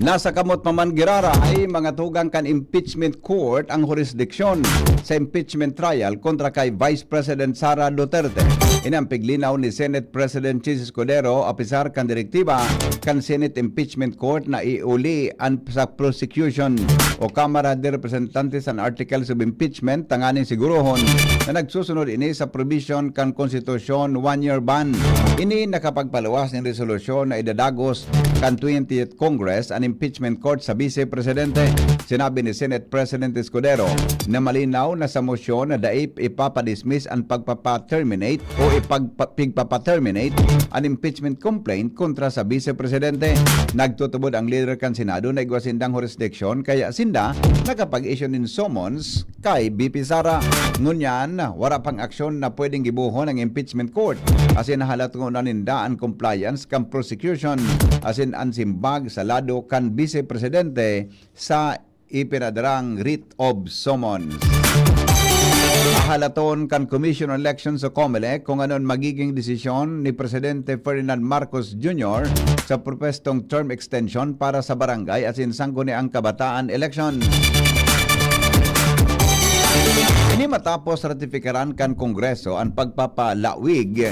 Nasa kamot pa man giraray, mga tugang, kan impeachment court ang jurisdiction sa impeachment trial kontra kay Vice President Sara Duterte. Ini ang piglinaw ni Senate President Chiz Escudero, apisar kan direktiba kan Senate Impeachment Court na iuli an sa prosecution o Kamara de Representantes an articles of impeachment tanganing sigurohon na nagsusunod ini sa provision kan konstitusyon, one-year ban. Ini nakapagpaluwas nin resolusyon na idadagos kan twentieth Congress an impeachment court sa Vice Presidente. Sinabi ni Senate President Escudero na malinaw na sa mosyon na dai ipapadismiss an pagpapa-terminate o ipagpa-, pigpapa-terminate an impeachment complaint kontra sa Vice Presidente. Nagtutubod ang lider kan Senado na igwa sindang jurisdiction, kaya sinda nakapag-issue nin summons kay V P Sara. Ngunyan, wara pang aksyon na pwedeng gibohon ang impeachment court, asin nahalaton na ninda an compliance kan prosecution asin an simbag sa lado kan Vice Presidente sa ipinadarang writ of summons. Hahalaton kan Commission on Elections o COMELEC kung ano an magiging desisyon ni Presidente Ferdinand Marcos Junior sa propwestong term extension para sa barangay asin sangguniang kabataan election. Ini matapos ratifikaran kan Kongreso an pagpapalawig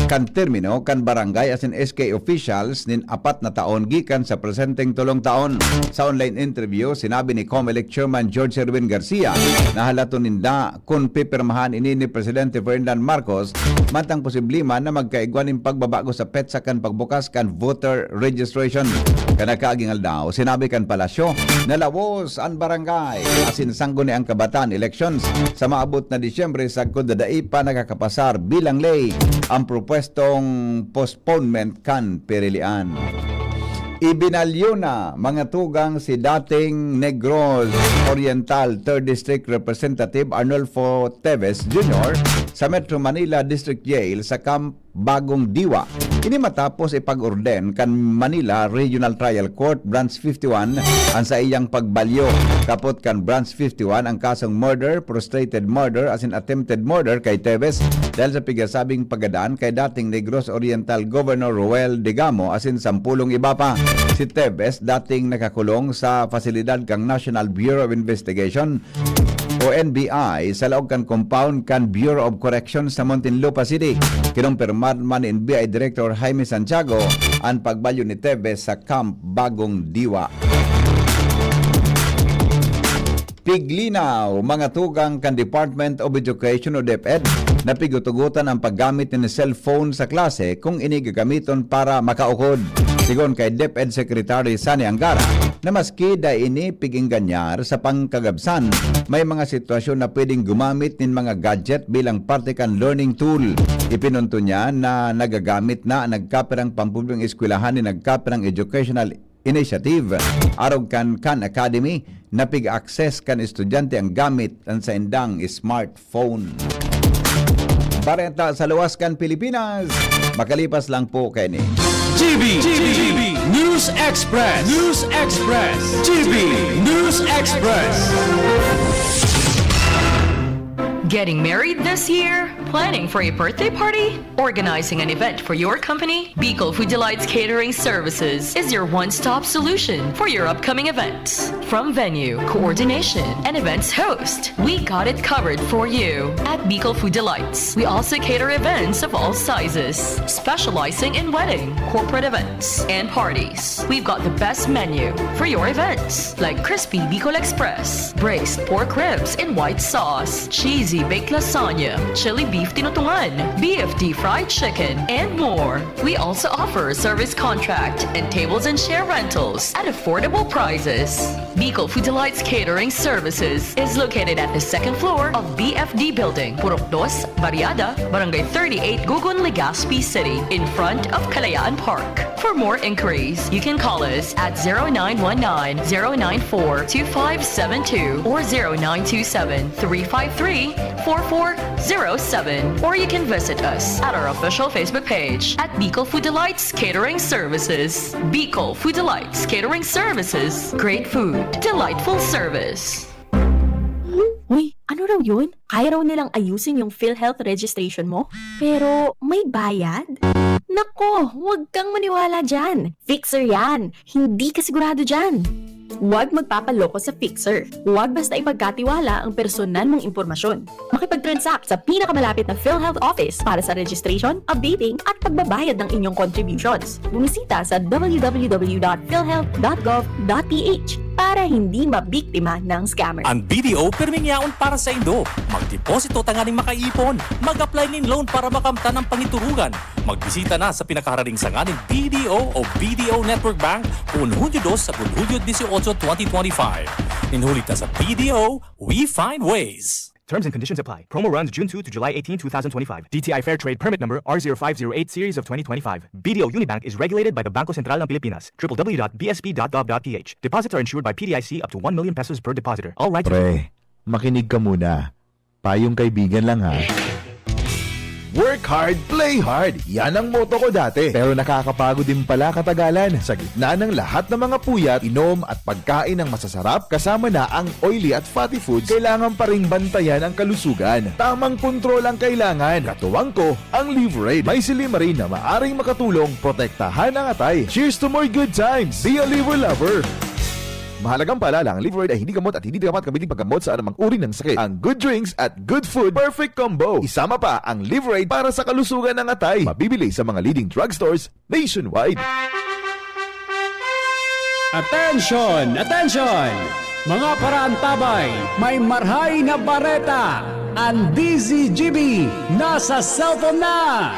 kan termino kan barangay asin S K officials nin apat na taon gikan sa presenteng tolong taon. Sa online interview, sinabi ni COMELEC Chairman George Erwin Garcia na halaton ninda kun pipirmahan ini ni Presidente Ferdinand Marcos, mantang posible man na magkaigwa nin pagbabago sa petsa kan pagbukas kan voter registration. Kan nakaaging aldaw, sinabi kan palasyo na lawos an barangay asin sangguniang kabataan elections sa maabot na Disyembre, sagkod na dai pa nakakapasar bilang ley ang propwestong postponement kan pirilian. Ibinalyo na, mga tugang, si dating Negros Oriental Third District Representative Arnulfo Teves Junior sa Metro Manila District Jail sa Camp Bagong Diwa. Ini matapos ipag-orden kan Manila Regional Trial Court Branch fifty-one an saiyang pagbalyo. Kapot kan Branch fifty-one ang kasong murder, frustrated murder asin attempted murder kay Teves dahil sa pigasabing paggadan kay dating Negros Oriental Governor Roel Degamo asin sampulong iba pa. Si Teves dating nakakulong sa pasilidad kan National Bureau of Investigation o N B I sa laog kan compound kan Bureau of Corrections sa Muntinlupa City. Kinumpirmar man ni N B I Director Jaime Santiago an pagbalyo ni Teves sa Camp Bagong Diwa. Piglinaw, mga tugang kan Department of Education o DepEd, na pigutugutan ang paggamit nin cellphone sa klase kung ini gagamiton para makaukod. Sigon kay DepEd Secretary Sani Angara, na maski dai ini pig-engganyar sa pangkagabsan, may mga sitwasyon na pwedeng gumamit nin mga gadget bilang parte kan learning tool. Ipinunto niya na nagagamit na an nagkapirang pampublikong eskwelahan nin nagkapirang educational initiative, arog kan Khan Academy, na pig-access kan estudyante an gamit an saindang smartphone. Bareta sa luwas kan Pilipinas, makalipas lang po kaini. G B, G B, News Express, News Express, G B, News Express. Getting married this year? Planning for a birthday party? Organizing an event for your company? Bicol Food Delights Catering Services is your one-stop solution for your upcoming events. From venue, coordination, and events host, we got it covered for you. At Bicol Food Delights, we also cater events of all sizes, specializing in wedding, corporate events, and parties. We've got the best menu for your events, like crispy Bicol Express, braised pork ribs in white sauce, cheesy baked lasagna, chili beef tinutungan, B F D fried chicken, and more. We also offer service contract and tables and chair rentals at affordable prices. Bicol Food Delights Catering Services is located at the second floor of B F D Building, Purok Dos, Barriada, Barangay thirty-eight, Gugun, Legazpi City, in front of Kalayaan Park. For more inquiries, you can call us at zero nine one nine, zero nine four, two five seven two or zero nine two seven, three five three, four four zero seven. Or you can visit us at our official Facebook page at Bicol Food Delights Catering Services. Bicol Food Delights Catering Services. Great food, delightful service. Uy, ano raw yun? Kaya raw nilang ayusin yung PhilHealth registration mo? Pero may bayad? Nako, huwag kang maniwala dyan. Fixer yan. Hindi ka sigurado dyan. Huwag magpapaloko sa Fixer. Huwag basta ipagkatiwala ang personal mong impormasyon. Makipag-transact sa pinakamalapit na PhilHealth office para sa registration, updating, at pagbabayad ng inyong contributions. Bumisita sa w w w dot philhealth dot gov dot p h. para hindi mabiktima ng scammer. Ang B D O pirming yaon para sa indo. Magdeposito tanganing makaipon. Mag-apply nin loan para makamtan ang pangiturugan. Magbisita na sa pinakaharaning sanga nin B D O o B D O Network Bank kun Hunyo dos sagkod Hunyo dieciocho, twenty twenty-five. Nin huli ta sa B D O, we find ways. Terms and conditions apply. Promo runs June two to July eighteen, two thousand twenty-five. D T I Fair Trade Permit Number R zero five zero eight Series of twenty twenty-five. B D O Unibank is regulated by the Bangko Sentral ng Pilipinas. triple W dot B S P dot gov dot P H. Deposits are insured by P D I C up to one million pesos per depositor. All rights Pre, makinig ka muna. Payong kaibigan lang, ha. Work hard, play hard. Yan ang motto ko dati. Pero nakakapagod din pala katagalan. Sa gitna ng lahat ng mga puyat, inom at pagkain ng masasarap, kasama na ang oily at fatty foods, kailangan pa ring bantayan ang kalusugan. Tamang kontrol ang kailangan. Katuwang ko, ang Livraid. May silimarin na maaring makatulong protektahan ang atay. Cheers to more good times! Be a Liver Lover! Mahalagang paalala, ang Livraid ay hindi gamot at hindi dapat gamitin paggamot sa anumang uri ng sakit. Ang good drinks at good food, perfect combo. Isama pa ang Livraid para sa kalusugan ng atay. Mabibili sa mga leading drugstores nationwide. Attention! Attention! Mga paraantabay, may marhay na bareta! Ang D Z G B nasa cellphone na!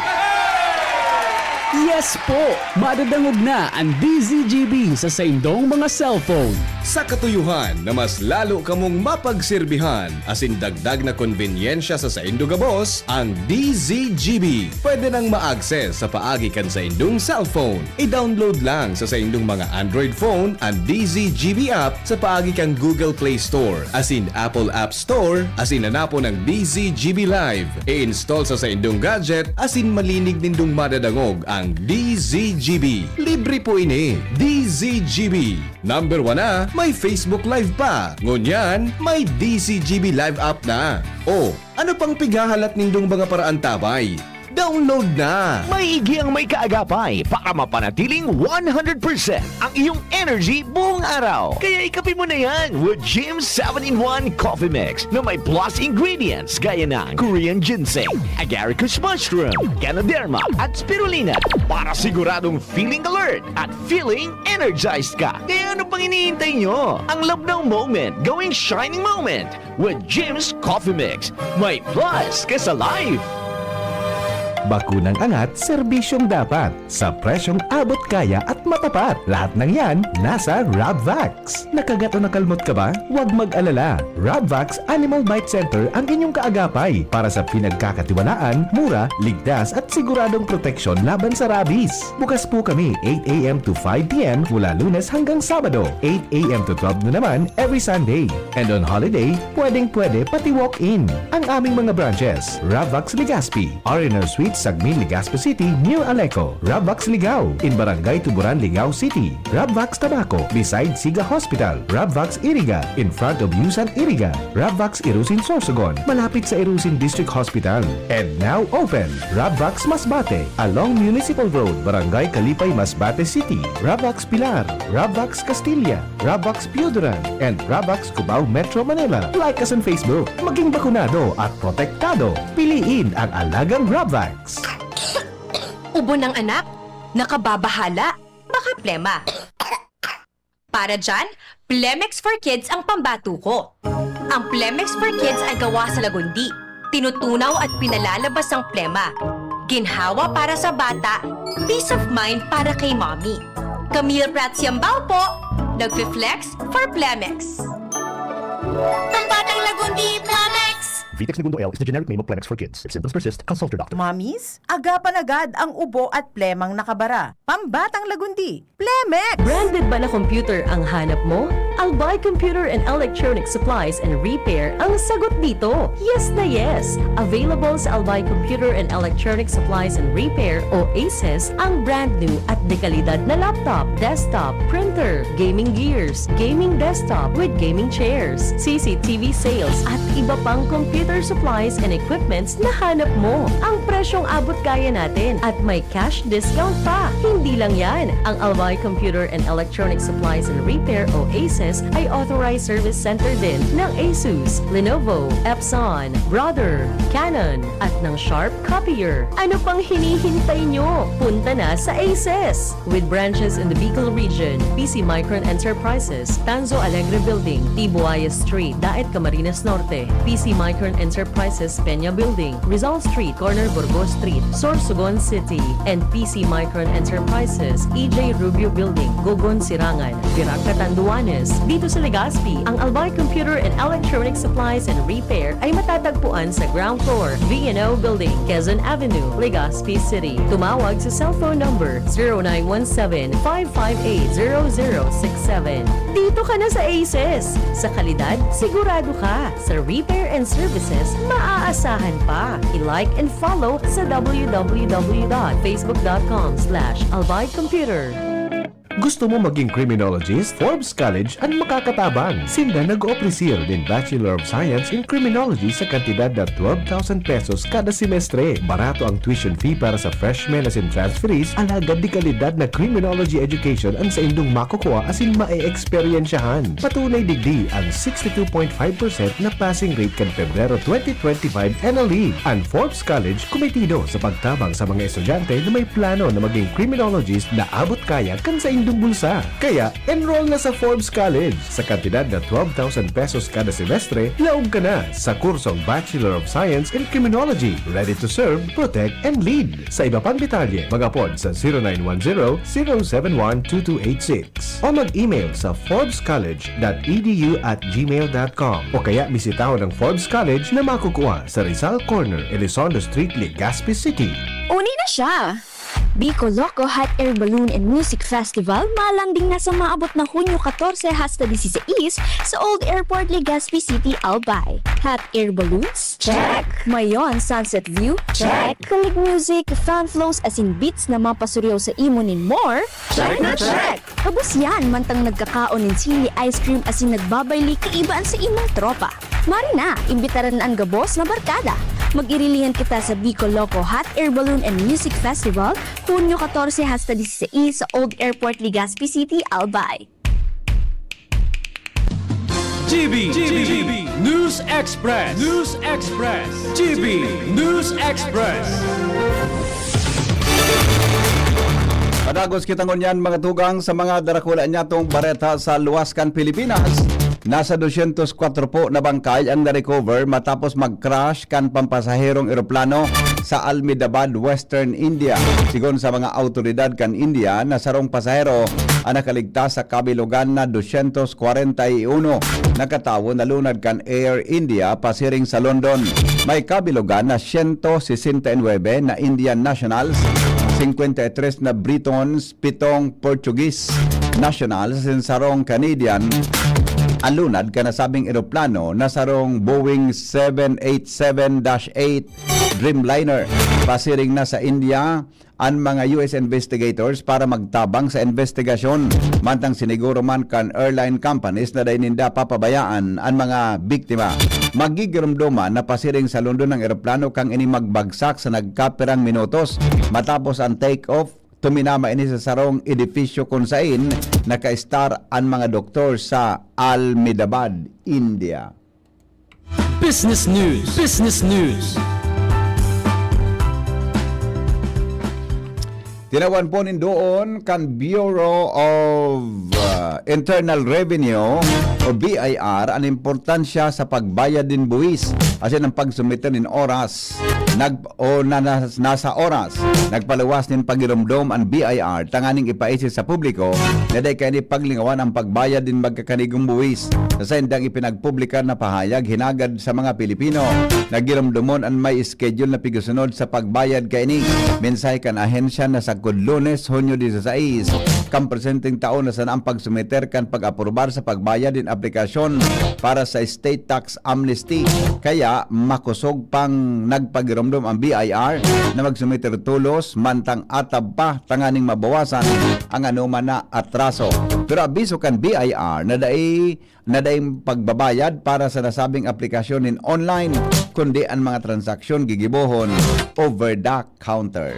Yes po! Madadangog na ang D Z G B sa saindong mga cellphone. Sa katuyuhan na mas lalo kamong mapagserbihan asin dagdag na konbenyensya sa saindo gabos, ang D Z G B pwede nang ma-access sa paagi kan saindong cellphone. I-download lang sa saindong mga Android phone an D Z G B app sa paagi kan Google Play Store asin Apple App Store asin hanapon ang D Z G B Live. I-install sa saindong gadget asin malinig nindong madadangog ang D Z G B. Libre po ini. D Z G B. Number one na, may Facebook Live pa. Ngunyan, may D Z G B Live app na. O, ano pang pighahalat nindong mga paraantabay? Download na! Maigi ang may kaagapay para mapanatiling one hundred percent ang iyong energy buong araw. Kaya ikape mo na yan with Jim seven-in-one Coffee Mix na may plus ingredients gaya ng Korean ginseng, agaricus mushroom, ganoderma, at spirulina para siguradong feeling alert at feeling energized ka. Kaya ano pang hinihintay nyo? Ang Labnaw Moment, gawing shining moment with Jim's Coffee Mix. May plus ka sa life! Bakunang angat, serbisyong dapat, sa presyong abot kaya at matapat. Lahat ng yan, nasa Rabvax. Nakagat o nakalmot ka ba? Huwag mag-alala. Rabvax Animal Bite Center ang inyong kaagapay para sa pinagkakatiwalaan, mura, ligtas at siguradong proteksyon laban sa rabies. Bukas po kami eight a m to five p m mula Lunes hanggang Sabado, eight a m to twelve noon naman every Sunday. And on holiday, pwedeng-pwede pati walk-in. Ang aming mga branches, Rabvax Legazpi, R and R Suites, Sagmin, Legazpi City, near Aleco, Rabvax Ligao, in Barangay Tuburan, Ligao City, Rabvax Tabaco, beside Siga Hospital, Rabvax Iriga, in front of Yusan Iriga, Rabvax Irusin Sorsogon, malapit sa Irusin District Hospital. And now open, Rabvax Masbate, along Municipal Road, Barangay Kalipay, Masbate City, Rabvax Pilar, Rabvax Castilla, Rabvax Pioduran, and Rabvax Cubao, Metro Manila. Like us on Facebook. Maging bakunado at protektado. Piliin ang alagang Rabvax. Ubo ng anak? Nakababahala? Baka plema. Para dyan, Plemex for Kids ang pambato ko. Ang Plemex for Kids ay gawa sa lagundi. Tinutunaw at pinalalabas ang plema. Ginhawa para sa bata, peace of mind para kay mommy. Camille Prats Yambao po, nagfi-flex for Plemex. Pambatang lagundi, Plemex! Vitex Negundo L is the generic name of Plemex for Kids. If symptoms persist, consult your doctor. Mommies, agapan agad ang ubo at plemang nakabara. Pambatang lagundi, Plemex! Branded ba na computer ang hanap mo? Albay Computer and Electronic Supplies and Repair ang sagot dito. Yes na yes! Available sa Albay Computer and Electronic Supplies and Repair o ACES ang brand new at dekalidad na laptop, desktop, printer, gaming gears, gaming desktop with gaming chairs, C C T V sales at iba pang computer computer supplies and equipments na hanap mo. Ang presyong abot kaya natin at may cash discount pa. Hindi lang yan, ang Albay Computer and Electronic Supplies and Repair o ACES ay authorized service center din ng Asus, Lenovo, Epson, Brother, Canon, at ng Sharp Copier. Ano pang hinihintay nyo? Punta na sa ACES! With branches in the Bicol region, P C Micron Enterprises, Tanzo Alegre Building, Tibuaya Street, Daet, Camarines Norte, P C Micron Enterprises, Peña Building, Rizal Street, corner Burgos Street, Sorsogon City, and P C Micron Enterprises, E J Rubio Building, Gogon, Sirangan, Virac, Catanduanes. Dito sa Legazpi, ang Albay Computer and Electronic Supplies and Repair ay matatagpuan sa ground floor, V and O Building, Quezon Avenue, Legazpi City. Tumawag sa cellphone number zero nine one seven, five five eight, zero zero six seven. Dito ka na sa ACES! Sa kalidad, sigurado ka! Sa repair and services, maaasahan pa! I-like and follow sa w w w dot facebook dot com slash albay computer. Gusto mo maging criminologist? Forbes College an makakatabang. Sinda nag-oofrecer nin Bachelor of Science in Criminology sa kantidad na twelve thousand pesos kada semestre. Barato ang tuition fee para sa freshmen asin transferees, alagad de kalidad na criminology education an saindong makukua asin mae-eksperyensyahan. Patunay digdi ang sixty two point five percent na passing rate kan Pebrero twenty twenty-five N L E. An Forbes College kumitido sa pagtabang sa mga estudyante na may plano na maging criminologist na abot kaya kan saindong bulsa. Kaya, enroll na sa Forbes College. Sa kantidad na twelve thousand pesos kada semestre, laog ka na sa kursong Bachelor of Science in Criminology. Ready to serve, protect, and lead. Sa iba pang detalye, mag-apod sa zero nine one zero, zero seven one, two two eight six o mag-email sa forbes college dot e d u at gmail dot com o kaya bisitahon ang Forbes College na makukua sa Rizal Corner, Elizondo Street, Legazpi City. Uni na siya! Bicol Loco Hot Air Balloon and Music Festival malanding na sa maabot na Hunyo katorse hasta disisais sa Old Airport, Legazpi City, Albay. Hot air balloons? Check! Mayon Sunset View? Check! Kalig music, fan flows asin beats na mapasuriyaw sa imo nin more? Check na check! Kabos yan, mantang nagkakaon nin sili ice cream asin nagbabayli kaiba an sa imong tropa. Mari na, imbitaran an gabos na barkada. Mag-irilihan kita sa Bicol Loco Hot Air Balloon and Music Festival, Hunyo katorse hasta disisais sa Old Airport, Legazpi City, Albay. G B, G B, News Express, News Express, G B News Express. Padagos kita ngunyan, mga tugang, sa mga darakula nyatong bareta sa luwas kan Pilipinas. Nasa dosyentos kwatro po na bangkay ang na-recover matapos mag-crash kan pampasaherong eroplano sa Ahmedabad, Western India. Sigon sa mga awtoridad kan India, na sarong pasahero ang nakaligtas sa kabilogan na dosyentos kwarenta y uno na katawo na lunad kan Air India pasiring sa London. May kabilogan na siyento sesenta y nuebe na Indian nationals, singkwenta y tres na Britons, pitong Portuguese nationals asin sarong Canadian an lunad kan nasabing eroplano na sarong Boeing seven eight seven dash eight Dreamliner. Pasiring na sa India an mga U S investigators para magtabang sa investigasyon. Mantang siniguro man kan airline companies na dai ninda papabayaan an mga biktima. Magigiromdoman na pasiring sa London ang eroplano kan ini magbagsak sa nagkapirang minutos matapos ang take-off. Tuminama ini sa sarong edifisyo kun sain naka-estar an mga doktor sa Ahmedabad, India. Business News. Business News. Tinawan po nin duon kan Bureau of, uh, Internal Revenue o B I R an importansya sa pagbayad nin buwis asin ang pagsumite nin oras nag-, o na, na, nasa oras. Nagpaluwas nin pagiromdom an B I R tanganing ipaisi sa publiko na dai kaini paglingawan ang pagbayad nin magkakanigong buwis. Sa saindang ipinagpublikar na pahayag, hinagad sa mga Pilipino na giromdomon an may schedule na pigsunod sa pagbayad kaini. Mensahe kan ahensya na sagkod Lunes, Hunyo disisais, Kan presenteng taon na sana ang pagsumiter kan pag-aprobar sa pagbayad nin aplikasyon para sa state tax amnesty. Kaya makosog pang nagpagiromdom ang B I R na magsumiter tolos, mantang atab pa tanganing mabawasan ang anoman na atraso. Pero abiso kan B I R na dai na daing pagbabayad para sa nasabing aplikasyon nin online, kundi an mga transaksyon gigibohon over the counter.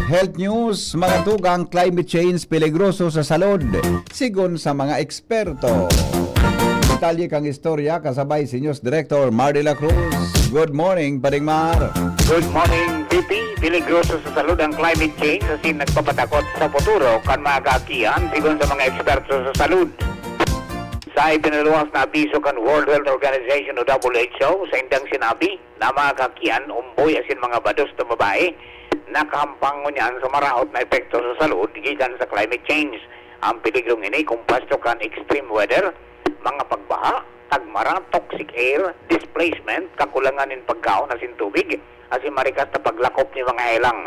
Health News, mga tugang, climate change peligroso sa salud, sigon sa mga eksperto. Detalye kang istorya kasabay si News Director Mar de la Cruz. Good morning, Paring Mar. Good morning, V P. Peligroso sa salud ang climate change asin nagpapatakot sa futuro kan mga kaakian, sigon sa mga eksperto sa salud. Sa ipinaluwas na abiso kan World Health Organization o W H O, sa indang sinabi na mga kaakian, umboy asin mga bados na babae, nakahampang ngunyan sa maraot na epekto sa salud gikan sa climate change. Ang peligrong ini kumpwesto kan extreme weather, mga pagbaha, tagmara, toxic air, displacement, kakulangan nin pagkaon asin tubig, asin marikas na paglakop nin mga helang.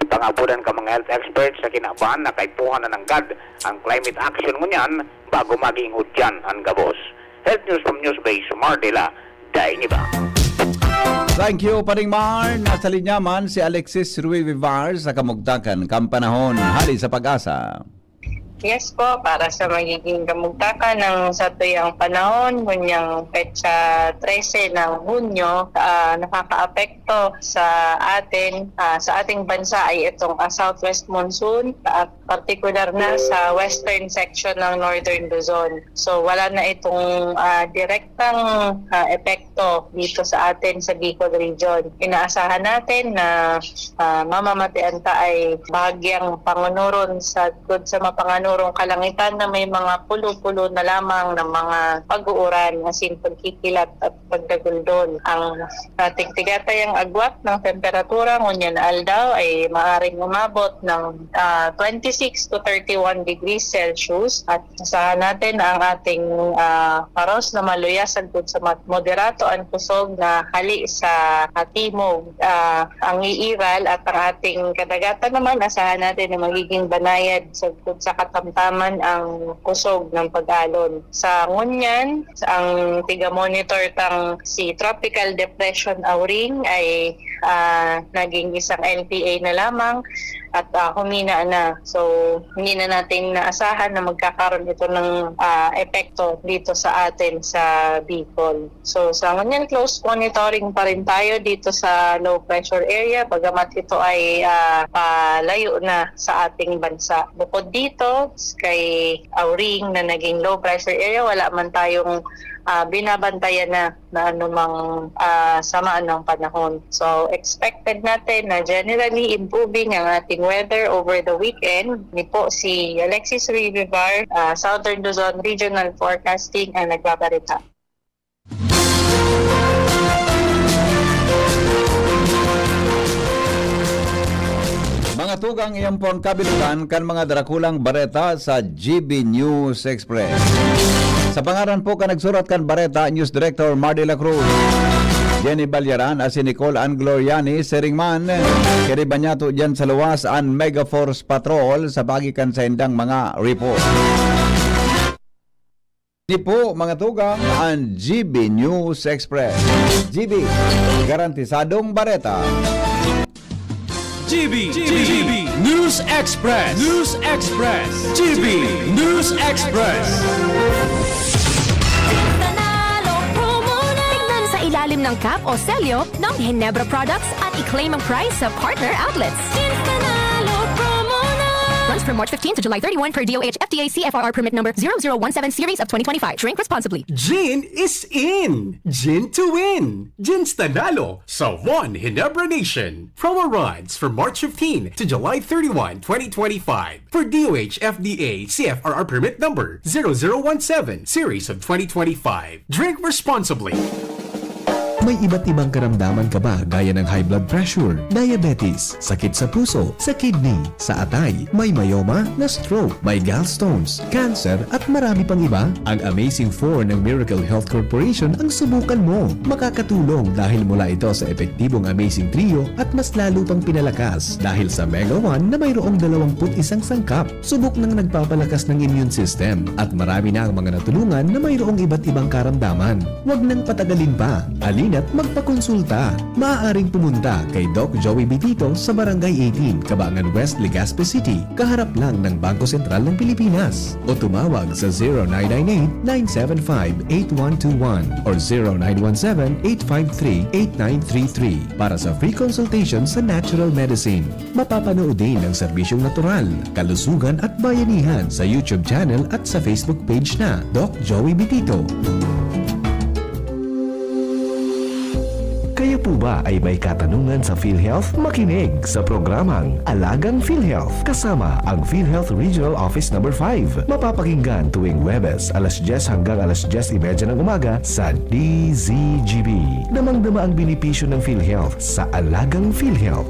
Pangabudan kan mga health experts sa kinaban na kaipuhan na nanggad ang climate action ngunyan bago maging udyan an gabos. Health News from Newsbase, Mardela, Dainiba. Thank you, Paring Mar. Nasa linya man si Alexis Rui Vivar sa kamugtakan kan panahon. Hali sa Pag-asa. Yes po, para sa magiging kamugtakan ng satuyang panahon, ngunyang petsa trese ng Hunyo, ah, nakakaapekto sa atin, ah, sa ating bansa ay itong, ah, southwest monsoon, at partikular na sa western section ng Northern Luzon. So, wala na itong, ah, direktang, ah, epekto dito sa atin sa Bicol Region. Inaasahan natin na, ah, mamamatean ta ay bahagyang pangunuron sa, sa mapanganurong kalangitan na may mga pulo-pulo na lamang ng mga pag-uuran, asin pagkikilat at pagdaguldon. Ang ating tigatayang agwat ng temperatura ngunyan na aldaw ay maaring umabot ng, ah, twenty-six to thirty-one degrees Celsius, at asahan natin na ang ating, ah, paros na maluya sagkod sa mat-, moderato an kusog na hali sa, ah, timog. Ah, ang iiral at ang ating kadagatan naman, asahan natin na magiging banayad sagkod sa katamtaman ang kusog ng pag-alon. Sa ngunyan, ang tiga-monitor tang si Tropical Depression Auring ay, ah, naging isang L P A na lamang at, ah, humina na. So, hindi na natin naasahan na magkakaroon ito ng, ah, epekto dito sa atin sa Bicol. So, sa ngunyan, close monitoring pa rin tayo dito sa low pressure area, bagamat ito ay, ah, palayo na sa ating bansa. Bukod dito, kay Auring na naging low pressure area, wala man tayong, ah, binabantayan na, na anumang, ah, sama ng panahon. So, expected natin na generally improving ang ating weather over the weekend. Ni po si Alexis Rivivar, ah, Southern Luzon Regional Forecasting ang nagbabalita. Mga tugang, iyan po ang kabilutan kan mga drakulang bareta sa G B News Express. Sa pangaran po kan nagsurat kan bareta, News Director Mar de la Cruz, Jenny Balyaran, asin Nicole Angloriani, siring man, kiriba niyato diyan sa luwas an Megaforce Patrol sa pagi kan saindang mga report. Ini po, mga tugang, ang G B News Express. G B, garantisadong bareta. G B, G B News Express. News Express. G B News Express. Tignan sa ilalim ng cap o selyo ng Ginebra products at i-claim ang prize sa partner outlets. Instanalo promo na! Runs from March fifteen to July thirty-one per D O H F D A C F R R permit number zero zero one seven series of twenty twenty-five. Drink responsibly. Gin is in! Gin to win! Gin Stanalo sa One Ginebra Nation. Promo runs from March fifteen to July thirty-one, twenty twenty-five. For D O H F D A C F R R permit number zero zero one seven series of twenty twenty-five. Drink responsibly. May iba't ibang karamdaman ka ba, gaya ng high blood pressure, diabetes, sakit sa puso, sa kidney, sa atay, may myoma, na-stroke, may gallstones, cancer, at marami pang iba? Ang Amazing Four ng Miracle Health Corporation ang subukan mo. Makakatulong dahil mula ito sa epektibong Amazing Trio at mas lalo pang pinalakas dahil sa Mega One na mayroong dalawang put isang sangkap. Subok nang nagpapalakas ng immune system at marami na ang mga natulungan na mayroong iba't ibang karamdaman. Huwag nang patagalin pa. Halina't magpakonsulta. Maaaring pumunta kay Doc Joey Bitito sa Barangay eighteen, Cabangan West, Legazpi City, kaharap lang ng Bangko Sentral ng Pilipinas. O tumawag sa zero nine nine eight, nine seven five, eight one two one or zero nine one seven, eight five three, eight nine three three para sa free consultation sa natural medicine. Mapapanood din ang serbisyong natural, kalusugan at bayanihan sa YouTube channel at sa Facebook page na Doc Joey Bitito. Kayo po ba ay may katanungan sa PhilHealth? Makinig sa programang Alagang PhilHealth kasama ang PhilHealth Regional Office Number five. Mapapakinggan tuwing Huwebes, alas dyes hanggang alas dyes y media ng umaga sa D Z G B. Damang-dama ang benepisyo ng PhilHealth sa Alagang PhilHealth.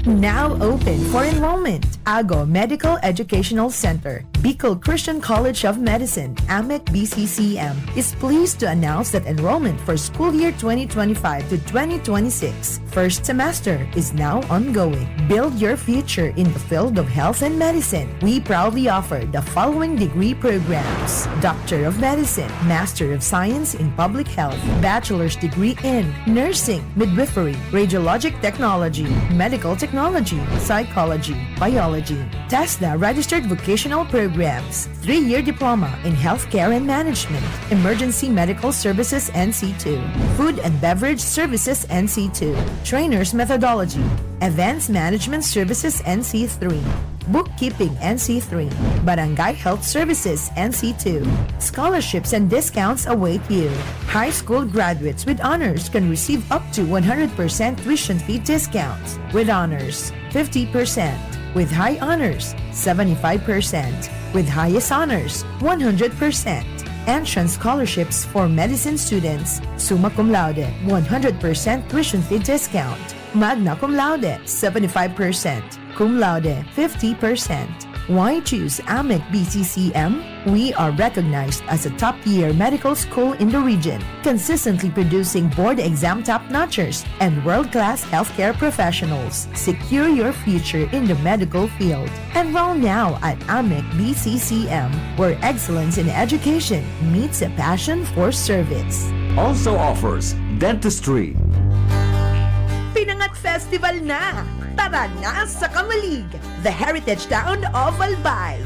Now open for enrollment. Ago Medical Educational Center, Bicol Christian College of Medicine, AMEC B C C M, is pleased to announce that enrollment for school year twenty twenty-five to twenty twenty-six first semester is now ongoing. Build your future in the field of health and medicine. We proudly offer the following degree programs: Doctor of Medicine, Master of Science in Public Health, Bachelor's degree in Nursing, Midwifery, Radiologic Technology, Medical Technology, Psychology, Biology, TESDA registered vocational programs, three-year diploma in healthcare and management, emergency medical services N C two, food and beverage services N C two, trainers methodology, events management services N C three, bookkeeping N C three, barangay health services N C two. Scholarships and discounts await you. High school graduates with honors can receive up to one hundred percent tuition fee discounts with honors, fifty percent, with high honors, seventy-five percent, with highest honors, one hundred percent. Entrance scholarships for medicine students, summa cum laude, one hundred percent tuition fee discount, magna cum laude, seventy-five percent, cum laude, fifty percent. Why choose AMEC B C C M? We are recognized as a top-tier medical school in the region, consistently producing board exam top-notchers and world-class healthcare professionals. Secure your future in the medical field. Enroll now at AMEC B C C M, where excellence in education meets a passion for service. Also offers dentistry. Pinangat Festival na! Tara na sa Camalig, the heritage town of Albay.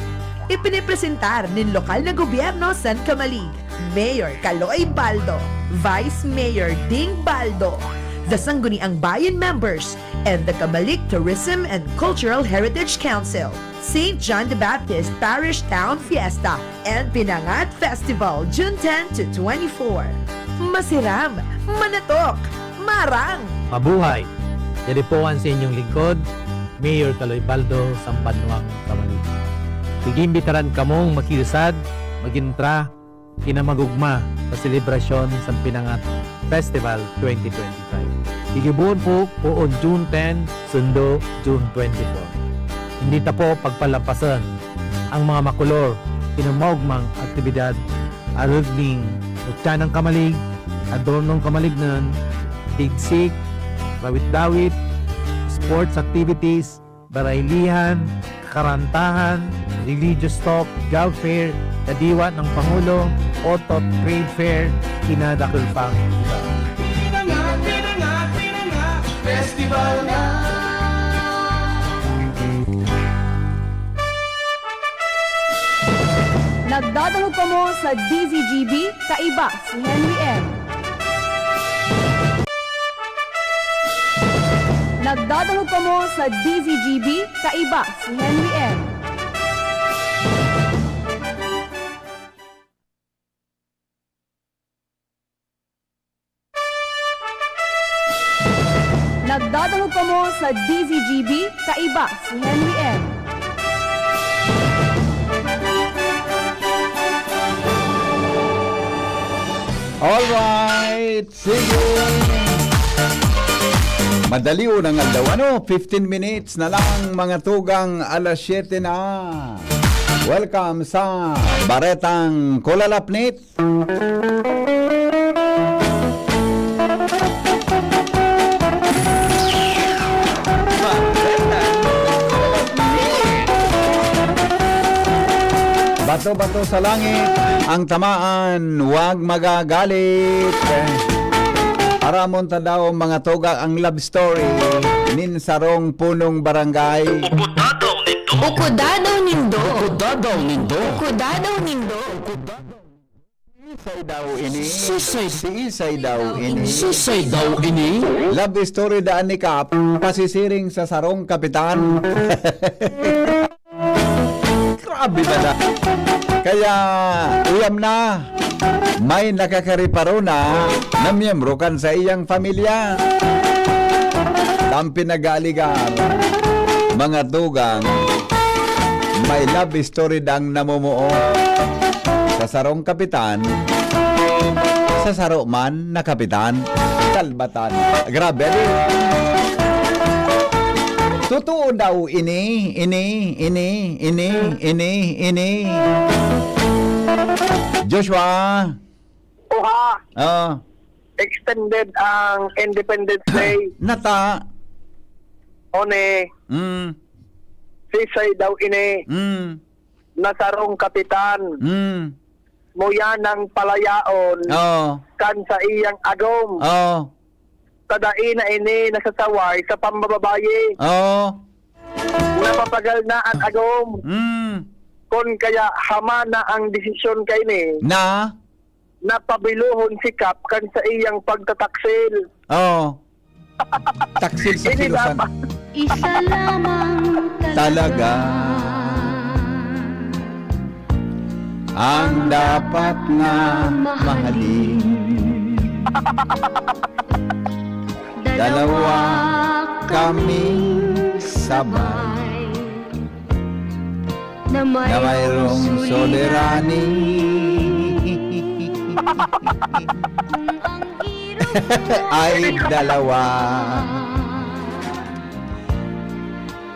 Ipinipresentar nin lokal na gobyerno san Camalig, Mayor Kaloy Baldo, Vice Mayor Ding Baldo, the Sangguniang Bayan members, and the Camalig Tourism and Cultural Heritage Council. Saint John the Baptist Parish Town Fiesta and Pinangat Festival, June ten to twenty-four. Masiram, manatok, marang! Mabuhay! Yari po ang sa inyong lingkod, Mayor Kaloy Baldo, Sampanwang, Camalig. Igiimbitaran kamong makiusad, mag-entra, kinamagugma sa selebrasyon sa Pinangat Festival twenty twenty-five. Igibohon po poon June ten, sundo June twenty-four. Hindi ta po pagpalampason ang mga makolor, kinamagugmang aktibidad, arog ning utyanang kamalig, adornong kamalignon, tigsik, rawit-dawit, sports activities, baraylihan, kakarantahan, religious talk, job fair, kadiwa ng Pangulo, Otot Trade Fair, kinadakul pang iba. Pinangat, pinangat, pinangat, festival na! Nagdadangog kamo sa D Z G B, kaiba si Henry M. Nagdadangog kamo sa D Z G B, kaiba si Henry M. Nagdadangog kamo sa D Z G B, kaiba si Henry M. Alright, sige. Madali o ng aldaw. Ano, fifteen minutes na lang, mga tugang, alas siyete na. Welcome sa Baretang Kulalapnit. Bato-bato sa langit ang tamaan, wag magagalit. Aramon ta daw, mga tugang, ang love story nin sarong punong barangay. Ukuda daw nindo. Ukuda daw nindo. Ukuda daw nindo. Ukuda daw nindo. Sisay daw ini? Sisay. Sisay daw ini? Sisay daw ini? Love story daan ni Kap, pasisiring sa sarong kapitan. Grabe ba na? Kaya, uyam na. May nakakariparo na na miyembro kan sa iyang pamilya. Ang pinag-aaligar, mga tugang, may love story dang namumuo sa sarong kapitan, sa saro man na kapitan. Kalbatan. Grabe, di? Totoo daw ini, ini, ini, ini, ini, ini. Joshua. Uha. Oh. Extended ang Independence Day. Nata. One. Mm. Sisay daw ini. Mm. Na sarong kapitan. Mm. Muya nang palayaon. Oh. Kan sa iyang agom. Oh. Sa dai na ini nasasaway sa pambababayi. Oh. Napapagal na an agom. Mm. Kun kaya hama na ang desisyon kaini. Na? Na pabilohon si Kap kan sa iyang pagtataksil. Oo. Taksil sa Ini kilusan. Dapat. Isa lamang talaga. Talaga. Ang dapat na mahalin. Dalawa kaming sabay. Na mayroong suliranin. Kung ang hirap ay dalawa,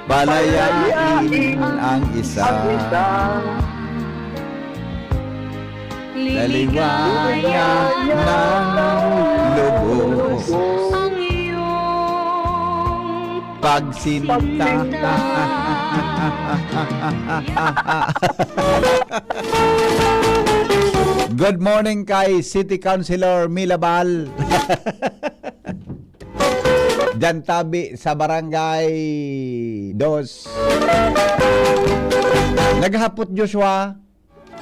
palayain ang isa. Laliwanag ng lubos. Ang iyong pagsinta. Good morning kay City Councilor Milabal. Diyan tabi sa Barangay Dos. Naghapot, Joshua.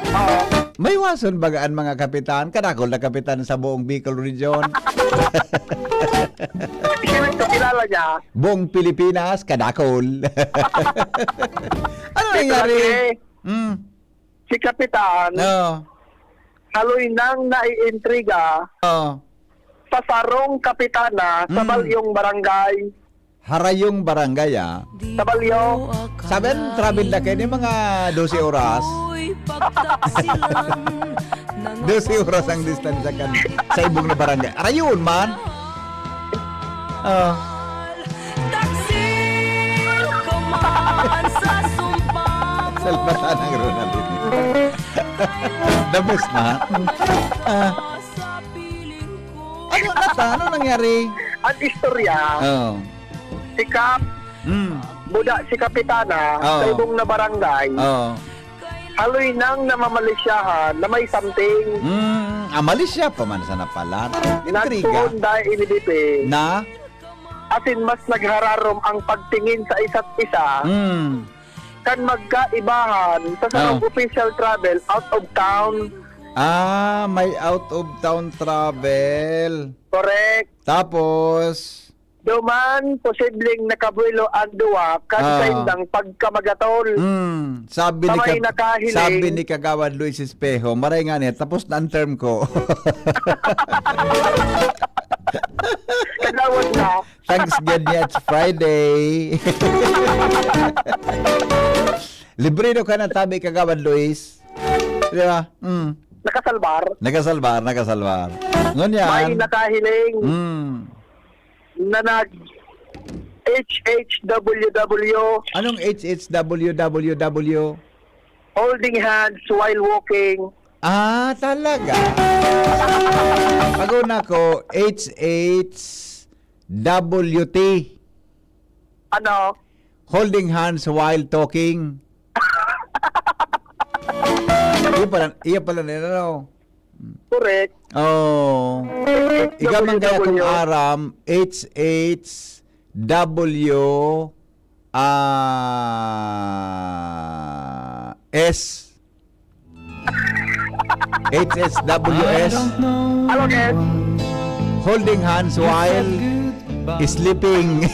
Oo. May wason baga an mga kapitan? Kadakol na kapitan sa buong Bicol Region. Sino ito? Kilala niya? Buong Pilipinas, kadakol. Ano Ito nangyari? Lagi, Mm. Si Kapitan, Oo. haloy nang naiintriga Oo. sa sarong kapitana sa Mm. balyong barangay. Harayong barangay, ah. Sa balyo. Sabi, ang travel na kayo ni mga dose oras. Dose oras ang distansya kan sa ibong na barangay. Arayon man. Oh. Salbatan ang Ronaldinho. The best na. Ah. Ano, nata? Ano nangyari? Ang istorya, Oh. si Kap, Mm. buda si Kapitana, Oo. sa ibong na barangay. Oo. Haloy nang namamalisyahan na may something. Mm, ah, malisya pa man sana pala. Intriga. Nagtuon dahil inibitin. Na? Asin mas naghararom ang pagtingin sa isa't isa. Mm. Kan magkaibahan sa sarong Oh. official travel out of town. Ah, may out of town travel. Correct. Tapos? Duman, posibleng nakabuelo ang duwa kan Ah. saindang pagkamagatol. Hmm, sabi ni Sa may Kag-, nakahiling. sabi ni Kagawad Luis Espejo, "Maray nga niya, tapos na ang term ko." Kagawad na. Thanks God niya, it's Friday. Libre daw ka na tabi, Kagawad Luis. Di ba? Mm. Nakasalbar. Nakasalbar, nakasalbar. Ngunyan. May nakahiling Mm. na nag H H W W. Anong H H W W W? Holding hands while walking. Ah, talaga? Pag-una ko, H H W T. Ano? Holding hands while talking. Iya pala, iya pala na, ano? Correct. Oh. Ikaw man kaya kung H H W W. aram, H H W, ah, S. H H W S. Hello, guys. Holding hands while sleeping.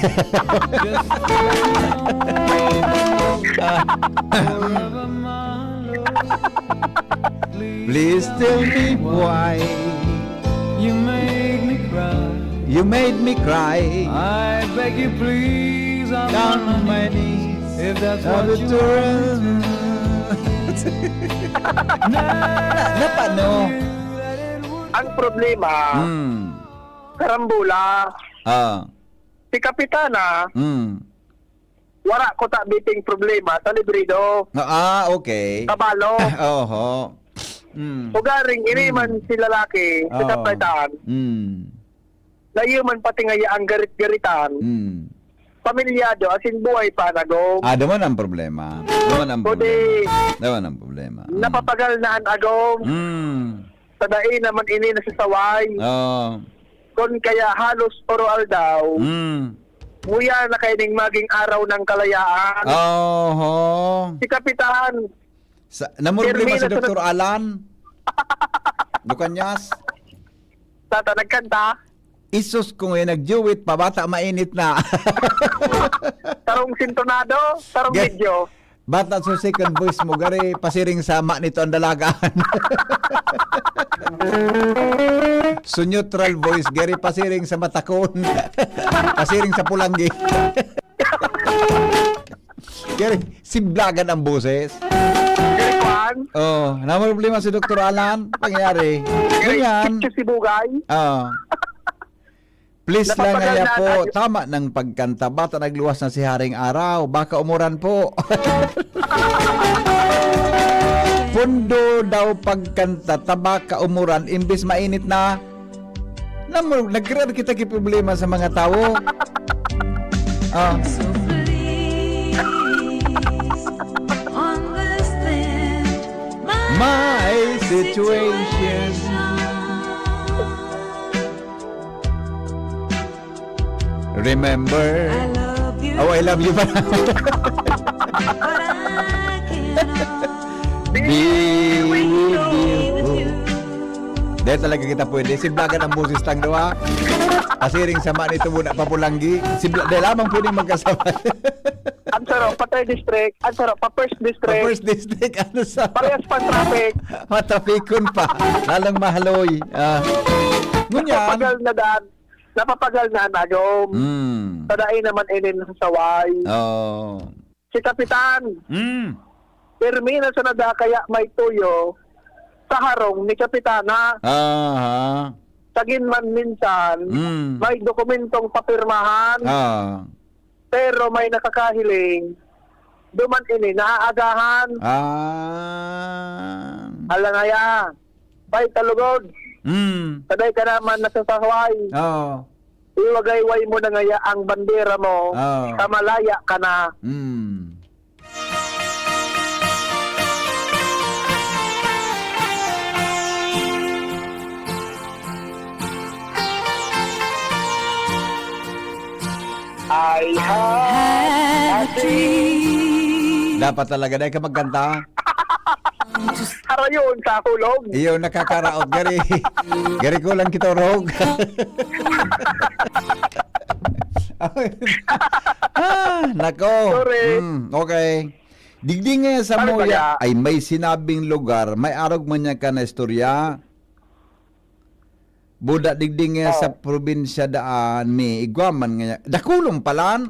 Please tell me why You make me cry. you made me cry. I beg you, please, I'm Down on my knees. If that's what you want. Na, na paano? Ang problema, Hmm. karambola. Ah. Si Kapitana, Hmm. wala ko ta biting problema sa librido. Ah, okay. Kabalo. Oho. Hmm. Ugaring, ini Hmm. man si lalaki, si Oo. Kapitana. Hmm. Layo man pati ngaya ang garit-garitan. Hmm. Pamilyado, asin buhay pa, nagom. Ah, duman ang problema. Duman ang Kundi, problema. Duman ang problema. Hmm. napapagal na an agom. Hmm. Sa dai naman ini nasasaway. Oo. Kun kaya halos oro aldaw, Hmm. nguya na kaining maging araw ng kalayaan. Oho. Si Kapitan, Sa, namroblema Pirmi si na sa Doktor Alan. Ducanyas. Tata, nagkanta? Isus ko ngayon, nag-duet pa, bata mainit na. Tarong sintonado, tarong Ge- video. Bata sa second voice mo, gari pasiring sa ma nito ang dalagaan. So neutral voice, gari pasiring sa matakon. Pasiring sa pulanggi. Gari, siblagan ang boses. Gari, Juan? Oh, na problema si Doktor Alan? Pangyari. Gari, Ganyan. Chicho Sibugay? Oh. Please lang Napapagal ngaya na po, tayo. Tama ng pagkanta. Bata nagluwas na si Haring Araw. Baka umuran po. Pundo daw pagkanta, tabaka umuran, imbis mainit na. Namo, nagkaroon kita ki problema sa mga tawo. Ah. So please understand My my situation. situation. Remember. I love you. Oh, I love you pa. But I cannot Be with you. Be with you. Dahil talaga kita pwede. Siblagan ang boses tang duwa. Asiring sa man ito muna, papulanggi. Sibla, dahil lamang pwedeng magkasabay. Ang sarap, pa third district. Ang sarap, pa first district. Pa first district, ano sa Parehas pa traffic. Matrapikon pa. Lalong mahaloy. Ah. Ngunyan. Napapagal na daan. Napapagal na an agom. Mm. Sa dai naman ini nasasaway. Oo. Si Kapitan, Mm. pirmi na sa nada kaya may tuyo sa harong ni Kapitana. Aha. Sagin man minsan, Mm. may dokumentong papirmahan. Ah. Pero may nakakahiling, duman ini naaagahan. Ah. Alang ngaya, bay, talugod. Mm. Saday ka naman nasasaway. Oo. Iwagayway mo na ngaya ang bandera mo, Oo. sa malaya ka na. Mm. I have a dream. Dapat talaga, dai ka magkanta. Harayon sa hulog. Iyo, nakakaraot. Gari, gari ko lang kita, Rog. Ah, nako. Sorry. Mm, okay. Digdi nga sa Ano Muya pala? Ay may sinabing lugar, may arog man niya ka na istorya. Buda digdi nga sa Oh. probinsya daan, may igwa man nga, dakulong palan.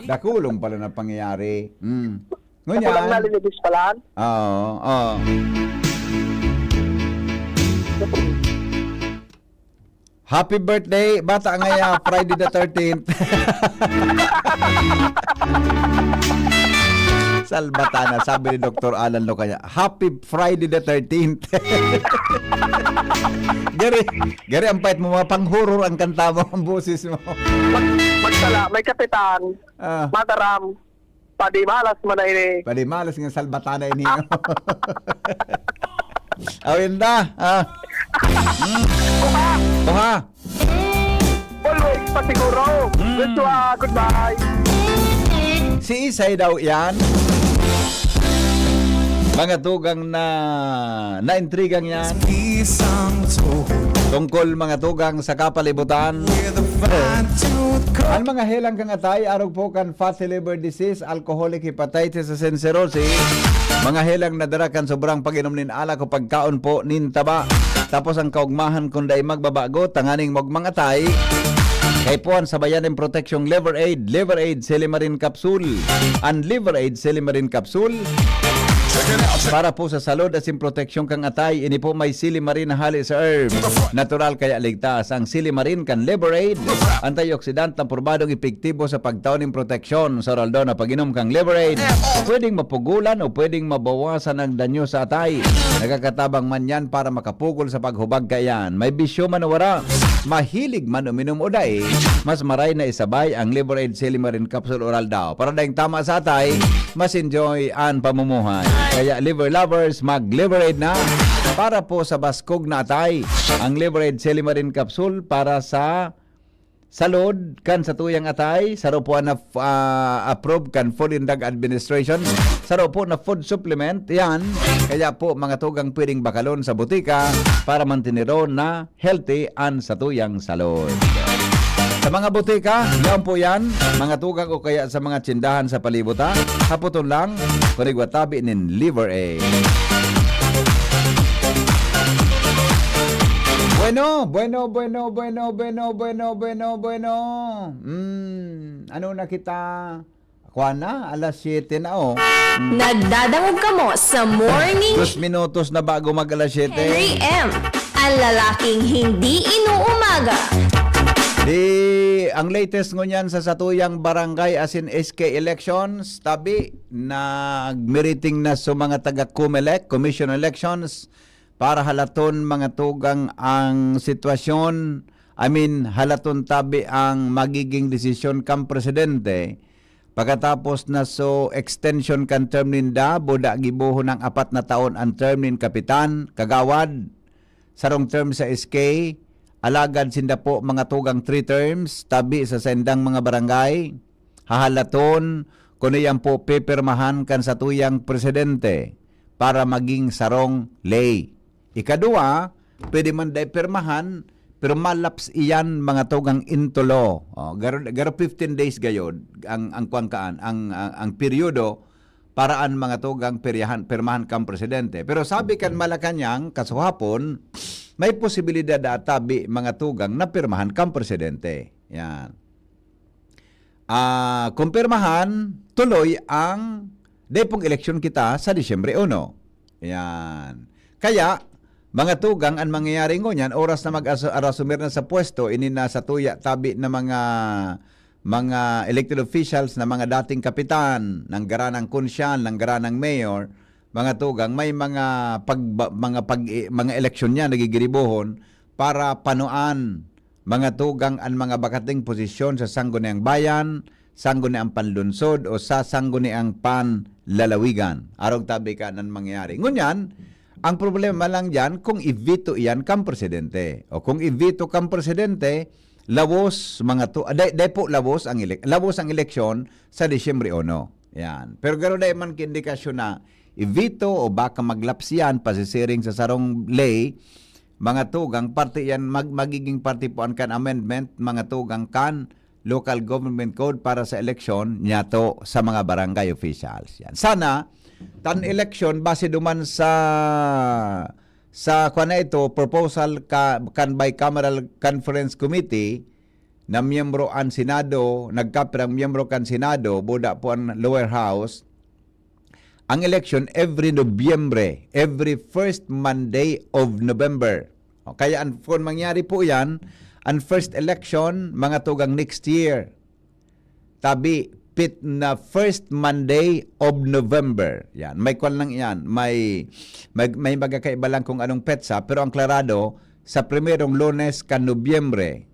Dakulong pala na pangyayari. Mm. Ngunyan. Ako lang nalinibis palahan. Oo, oo. Happy birthday, bata ngaya, Friday the thirteenth. Salbatana, sabi ni Doktor Alan Lucaya, "Happy Friday the thirteenth." Gari, gari, ang pait mo, mga pang-horror ang kanta mo, ang boses mo. Mag-, magsala, may kapitan, Ah. mataram, padimalas mo na ini. Padimalas nga salbatana ini. Awin da, ah. Mm. Oha. Oha. Always pasiguro. Mm. Joshua, goodbye. Si Isay daw yan. Mga tugang na naintrigang yan. Tungkol mga tugang sa kapalibutan. Ang mga helang kang atay, arog po kan fatty liver disease, alcoholic hepatitis, asin cirrhosis. Mga helang nadara kan sobrang pag-inom nin alak o pagkaon po nin taba. Tapos ang kaugmahan kung dai magbabago, tanganing magmang atay. Kaipuhan sabayan nin proteksyong Liver Aid, Liver Aid Silimarin Capsule. An Liver Aid Silimarin Capsule para po sa salud asin proteksyon kang atay. Ini po may silimarin na hali sa herb. Natural kaya ligtas ang silimarin kan Liver Aid. Antioxidant na probadong epektibo sa pagtao nin proteksyon. Sa oral daw na pag-inom kang Liver Aid, pwedeng mapugulan o pwedeng mabawasan ang danyo sa atay. Nakakatabang man yan para makapugol sa paghubag kaiyan. May bisyo man o wara, mahilig man uminom o dai, mas maray na isabay ang Liver Aid Silimarin Capsule Oral daw. Para daing tama sa atay, mas enjoy an pamumuhay. Kaya liver lovers, mag Liver Aid na. Para po sa baskog na atay, ang Liver Aid Silimarin Capsule para sa salud kan satuyang atay, saro po an naf-, ah, approve kan Food and Drug Administration, saro po na food supplement, yan. Kaya po, mga tugang pwedeng bakalon sa botika para manteneron na healthy an satuyang salud. Sa mga botika, yan po yan, mga tugang o kaya sa mga tsindahan sa palibot, ha? Hapoton lang, kung igwa tabi nin Liver Aid. Bueno, bueno, bueno, bueno, bueno, bueno, bueno, bueno. Mm, ano na kita? Kuha na, alas siyete na, oh. Mm. Nagdadangog kamo sa morning. Dos minutos na bago mag alas siyete. Henry M, ang lalaking hindi inuumaga. Di, ang latest ngunyan sa satuyang barangay asin S K elections, tabi, nagmiriting na sa mga taga Comelec, Commission Elections, para halaton mga tugang ang sitwasyon, I mean, halaton tabi ang magiging desisyon kan presidente pagkatapos na so extension kan term ninda, buda gibohon ng apat na taon ang term nin kapitan, kagawad, sarong term sa S K, alagad sinda po mga tugang three terms, tabi sa saindang mga barangay, hahalaton kun iyan po pipirmahan kan satuyang presidente para maging sarong ley. Ikadua, pwede man dai pirmahan, pero malaps iyan mga tugang into law. Oh, garo, garo fifteen days gayod ang, ang kuwan kaan, ang, ang, ang peryodo para an mga tugang piryahan, pirmahan kan presidente. Pero sabi kan Malacañang, kasuhapon, may posibilidad na tabi mga tugang na pirmahan kan presidente. Yan. Ah, kumpirmahan, tuloy ang dai pong eleksyon kita sa Disyembre uno. Yan. Kaya, mga tugang, ang mangyayari ngunyan, oras na mag-asu-, arasumir na sa pwesto, ini na satuya tabi na mga, mga elected officials na mga dating kapitan, nanggaranang konsyal, nanggaranang mayor, mga tugang, may mga pag-, mga pag-, mga eleksyon niya nagigiribohon para panuan mga tugang an mga bakating posisyon sa Sangguniang Bayan, Sangguniang Panlunsod o sa Sangguniang Panlalawigan. Arog tabi ka nan mangyayari. Ngunyan, ang problema lang diyan kung i-veto iyan kan presidente. O kung i-veto kan presidente, lawos mga tu-, ah, dai, dai po lawos ang elek-, lawos ang eleksyon sa Disyembre uno. Yan. Pero garo dai man ki indikasyon na i-veto o baka maglaps yan, pasisiring sa sarong ley, mga tugang, parte yan, mag-, magiging parte po an kan amendment, mga tugang, kan local government code para sa eleksyon niyato sa mga barangay officials. Yan. Sana, tan eleksyon, base duman sa, sa kuwan na ito, proposal ka, kan Bicameral Conference Committee, na miyembro an Senado, nagkapirang miyembro kan Senado, buda po an lower house, ang election every Nobyembre, every first Monday of November. O, kaya ang, kung mangyari po yan, ang first election, mga tugang, next year. Tabi, pit na first Monday of November. Yan, may kwan lang yan. May, may, may magkakaiba lang kung anong petsa, pero ang klarado, sa primerong Lunes kan Nobyemre.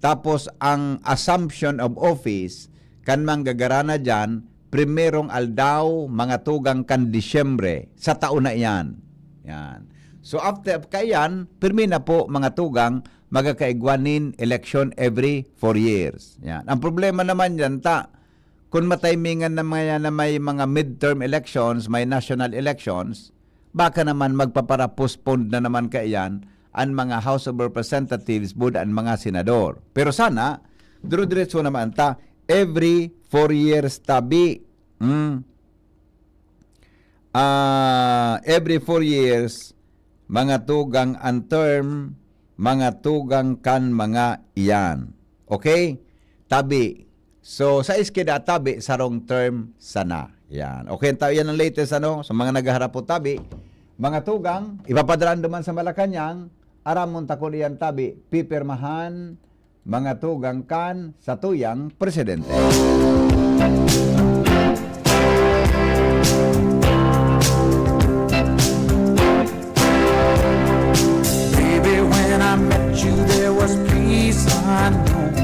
Tapos ang assumption of office kan manggagara na diyan, primerong aldaw, mga tugang, kan Disyembre sa taon na iyan. Yan. So after kaiyan, pirmi na po, mga tugang, magkakaigwa nin election every four years. Yan. Ang problema naman diyan, ta, kung matimingan na may, na may mga midterm elections, may national elections, baka naman magpapara-postpone na naman kaiyan an mga House of Representatives, bud an mga senador. Pero sana, dire-diretso naman ta, every four years tabi. Hmm. Ah, every four years, mga tugang an term, mga tugang kan mga iyan. Okay? Tabi. So, sa iskeda, tabi, sarong term sana. Yan. Okay, ta-, yan ang latest, ano, sa mga naghaharap po tabi. Mga tugang, ipapadala duman sa Malacañang, aramon ta kun iyan tabi, pipirmahan, mga tugang, kan satuyang presidente. Baby, when I met you, there was peace unknown.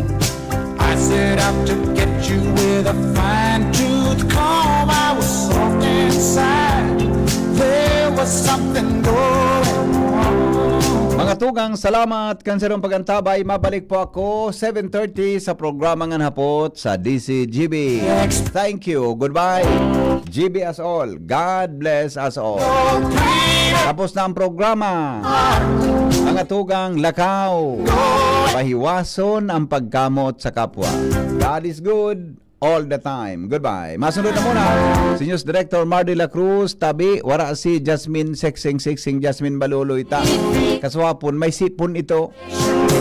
I set out to get you with a fine tooth comb. I was soft inside. There was something going on. Mga tugang, salamat kan sarong pag-antabay. Mabalik po ako seven thirty sa programa ngan hapot sa D C G B. Thank you. Goodbye. G B us all. God bless us all. Tapos na ang programa. Mga tugang, lakaw. Pahiwason ang pagkamot sa kapwa. God is good all the time. Goodbye. Masunod na muna. Si News Director Mar de la Cruz, tabi, wara si Jasmine Sexing, Sexing Jasmine Baluloy ta. Kaswapon, may sipon ito.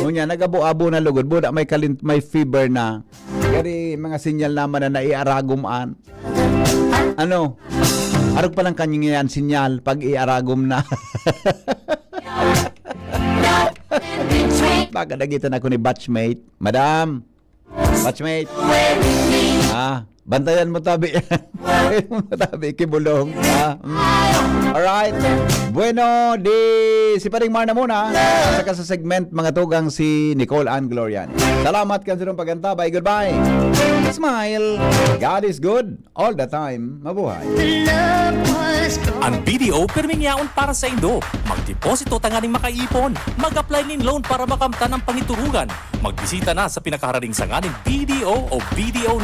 Ngunyan, nag-abo-abo na lugod. Buda, may kalin-, may fever na. Gari mga sinyal naman na naiaragom an. Ano? Arog pa lang kanya yan, sinyal, pag iaragom na. Baka nagitan ako ni batchmate. Madam, batchmate. Ah, bantayan mo tabi. Bantayan mo tabi, kibulong. Ah, mm. Alright. Bueno, di si Paring Mar na muna. Saka sa segment, mga tugang, si Nicole Ann Glorian. Salamat kan sarong pag-antabay. Goodbye. Smile. God is good all the time. Mabuhay. Ang B D O pirming yaon para sa indo. Magdeposito tanganing makaipon. Mag-apply nin loan para makamtan ang pangiturugan. Magbisita na sa pinakaharaning sanga nin B D O o B D O Net